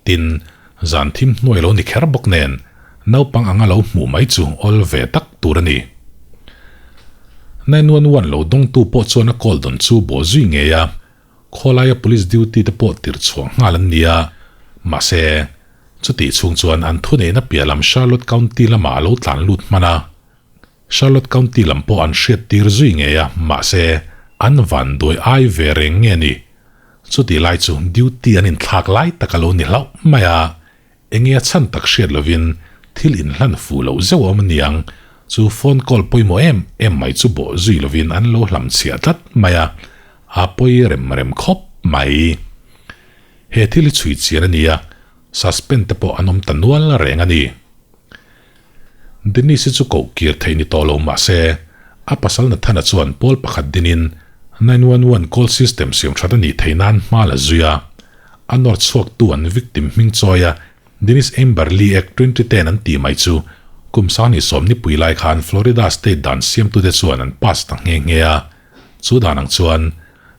tin, zan thim hnuai lo ni kher bawk nen naupang anga lo hmuh mai chu awl ve tak tur a ni. 911 lo dawngtu pawh chuan a call dawn chu bawh zui ngei a, khawlaia police duty te pawh tirh chhuah nghal an ni a, mahse, chutih chhung chuan an thuneihna piah lam Charlotte County lamah a lo tlan lut hman a. Charlotte County lam pawh an hriat tir zui ngei a, mahse, an van duai ai ve reng nge ni? Chutih lai chu duty an inthlak lai tak a lo ni hlauh mai a, enge a chhan tak hriat lovin thil inhlan fuh loh zeuh a awm aniang, chu phone call pawimawh em em mai chu bawh zui lovin an lo hlamchhiah tlat mai a, a pawi rem rem khawp mai. He thil hi chhui chian a ni a, suspend te pawh an awm ta nual reng a ni. Denise-i chu koh kir theih ni tawh lo mah se, a pasal Nathana chuan pawl pakhat dinin 911 call system siam that a nih theih nan hma la zui a, a nawr chhuaktu an victim hming chawi a Dennis Amberly Act 2010 an tih mai chu kum sangni sawmnipui lai khan Florida state dan siamtute chuan an pass ta nghe nghe a. Chu dan ang chuan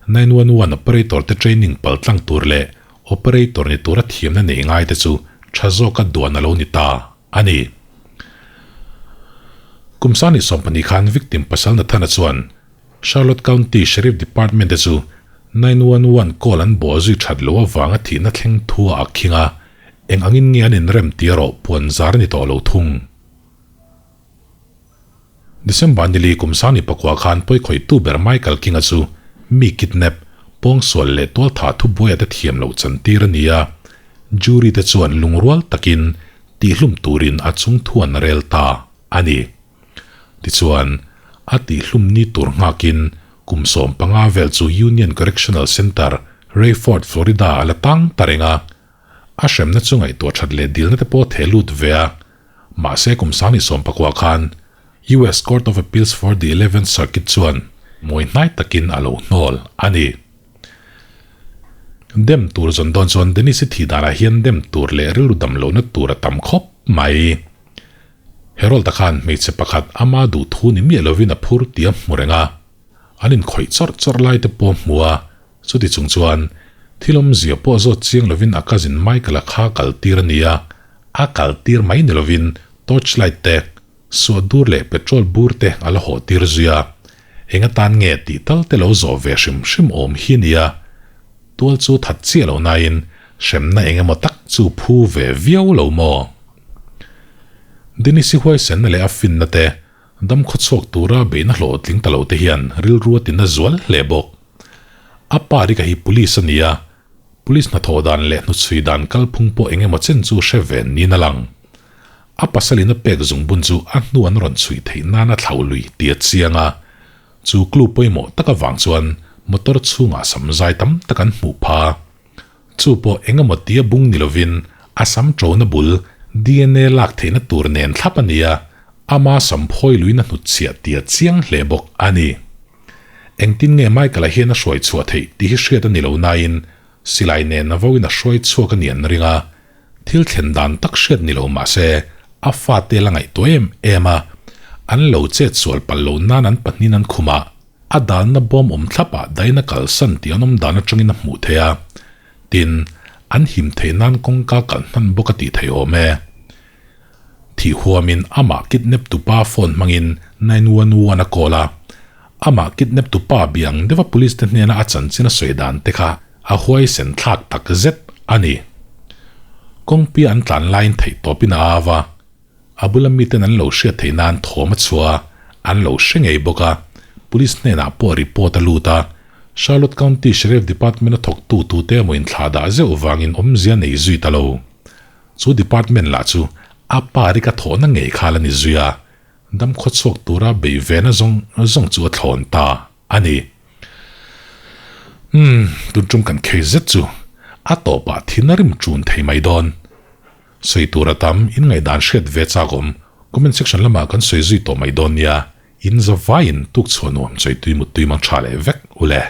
911 operator te training paltlang tur leh operator ni tura thiamna nei ngai te chu tha zawka duan a lo ni ta a ni. Kum sangni sawmpahnih khan victim pasal Nathana chuan Charlotte County Sheriff Department te chu 911 call an bawh zui that loh avanga thihna thleng thu a akhing a, eng angin nge an inrem tih erawh puan zar a ni tawh lo thung. December nili kum sangni pakua khan pawikhawihtu ber Michael King-a chu mi kidnap, pawngsual leh tualthah thubuaia te thiam loh chantir a ni a, jury te chuan lungrual takin tihlum turin a chungthu an rel ta a ni. Tichuan, a tihlum ni tur nghakin kum 15 vel chu Union Correctional Center, Rayford, Florida a la tang ta reng a. A hremna chu ngaihtuah that leh dilna te pawh theh lut ve a. Mahse kum 2019 khan US Court of Appeals for the Eleventh Circuit chuan mawi hnai takin a lo hnawl a ni. Dem tur zawn dawn chuan Dennis-i thih danah hian dem tur leh rilru dam lohna tur a tam khawp mai. Harold-a khan hmeichhe pakhat ama duh thu ni miah lovin a phur tih a hmu reng a, an inkhawih chawrh chawrh lai te pawh a hmu a, chuti chung chuan thil awmzia pawh zawt chiang lovin a cousin Michael-a kha kal tir a ni a, a kal tir mai ni lovin torchlight te, suah dur leh petrol bur te a la haw tir zui a, eng atan nge tih tal te lo zawh ve hrim hrim awm hi a ni a, tual chu that chiah lo nain hremna eng emaw tak chu phu ve viau lo maw? Dennis-i huaisenna leh a finna te dam khawchhuak tura beihna hlawhtling ta lo te hian rilru a tina zual hle bawk. A pa Rika hi police a ni a, police hnathawh dan leh hnuchhui dan kalphung pawh eng emaw chen chu hre ve niin a lang. A pasalin a pek zungbun chu a hnu an rawn chhui theih nan a thlauh lui tih a chiang a, chu clue pawimawh tak avang chuan motor chhungah samzai tam tak an hmuh pha. Chu pawh eng emaw tia bung ni lovin a sam ṭona bul dna lak theihna tur nen thlap a ni a, ama sam phawi luin a hnutchhiah tia chiang hle bawk a ni. Engtin nge Michael-a hian a hruai chhuah theih tih hi hriat a ni lo nain silai nen a vauin a hruai chhuak a ni an ring a, thil thlen dan tak hriat ni lo mah se a fate la ngaihtuah em em a, an lo chet sual palh lo nan an pahnin an khum a. A danna bawm awm thlapah daina kalsan tih an awm dan atangin a hmuh theih a, tin, an him theih nan kawngka kalh hnan bawk a tih theih awm e. Thih huamin amah kidnap tupa phone hmangin 911 a call a, amah kidnap tupa biang deuha police te hnena a chanchin a sawi dan te kha a huaisen thlak tak zet a ni. Kawngpia an tlan laiin theihtawpin a au a. A bula miten an lo hriat theih nan thawm a chhuah a, an lo hre ngei bawk a. Police hnenah pawh report a lut a. Charlotte County Sheriff Department a thawktu tute emaw inthlah dah zeuh vangin awmzia nei zui ta lo. Chu department lah chu a pa rik a thawhna ngei kha la ni zui a, dam khawchhuak tura bei vena zawng zawng chu a thlawn ta a ni. Umm, tun tum kan khei zet chu a tawpah thin a rim ṭun thei mai dawn. Sawi tur a tam, in ngaihdan hriat ve chak awm, comment section lamah kan sawi zui tawh mai dawn nia, in za vaiin tuk chhuah nuam chawi tui mut tui mang tha leh vek u le.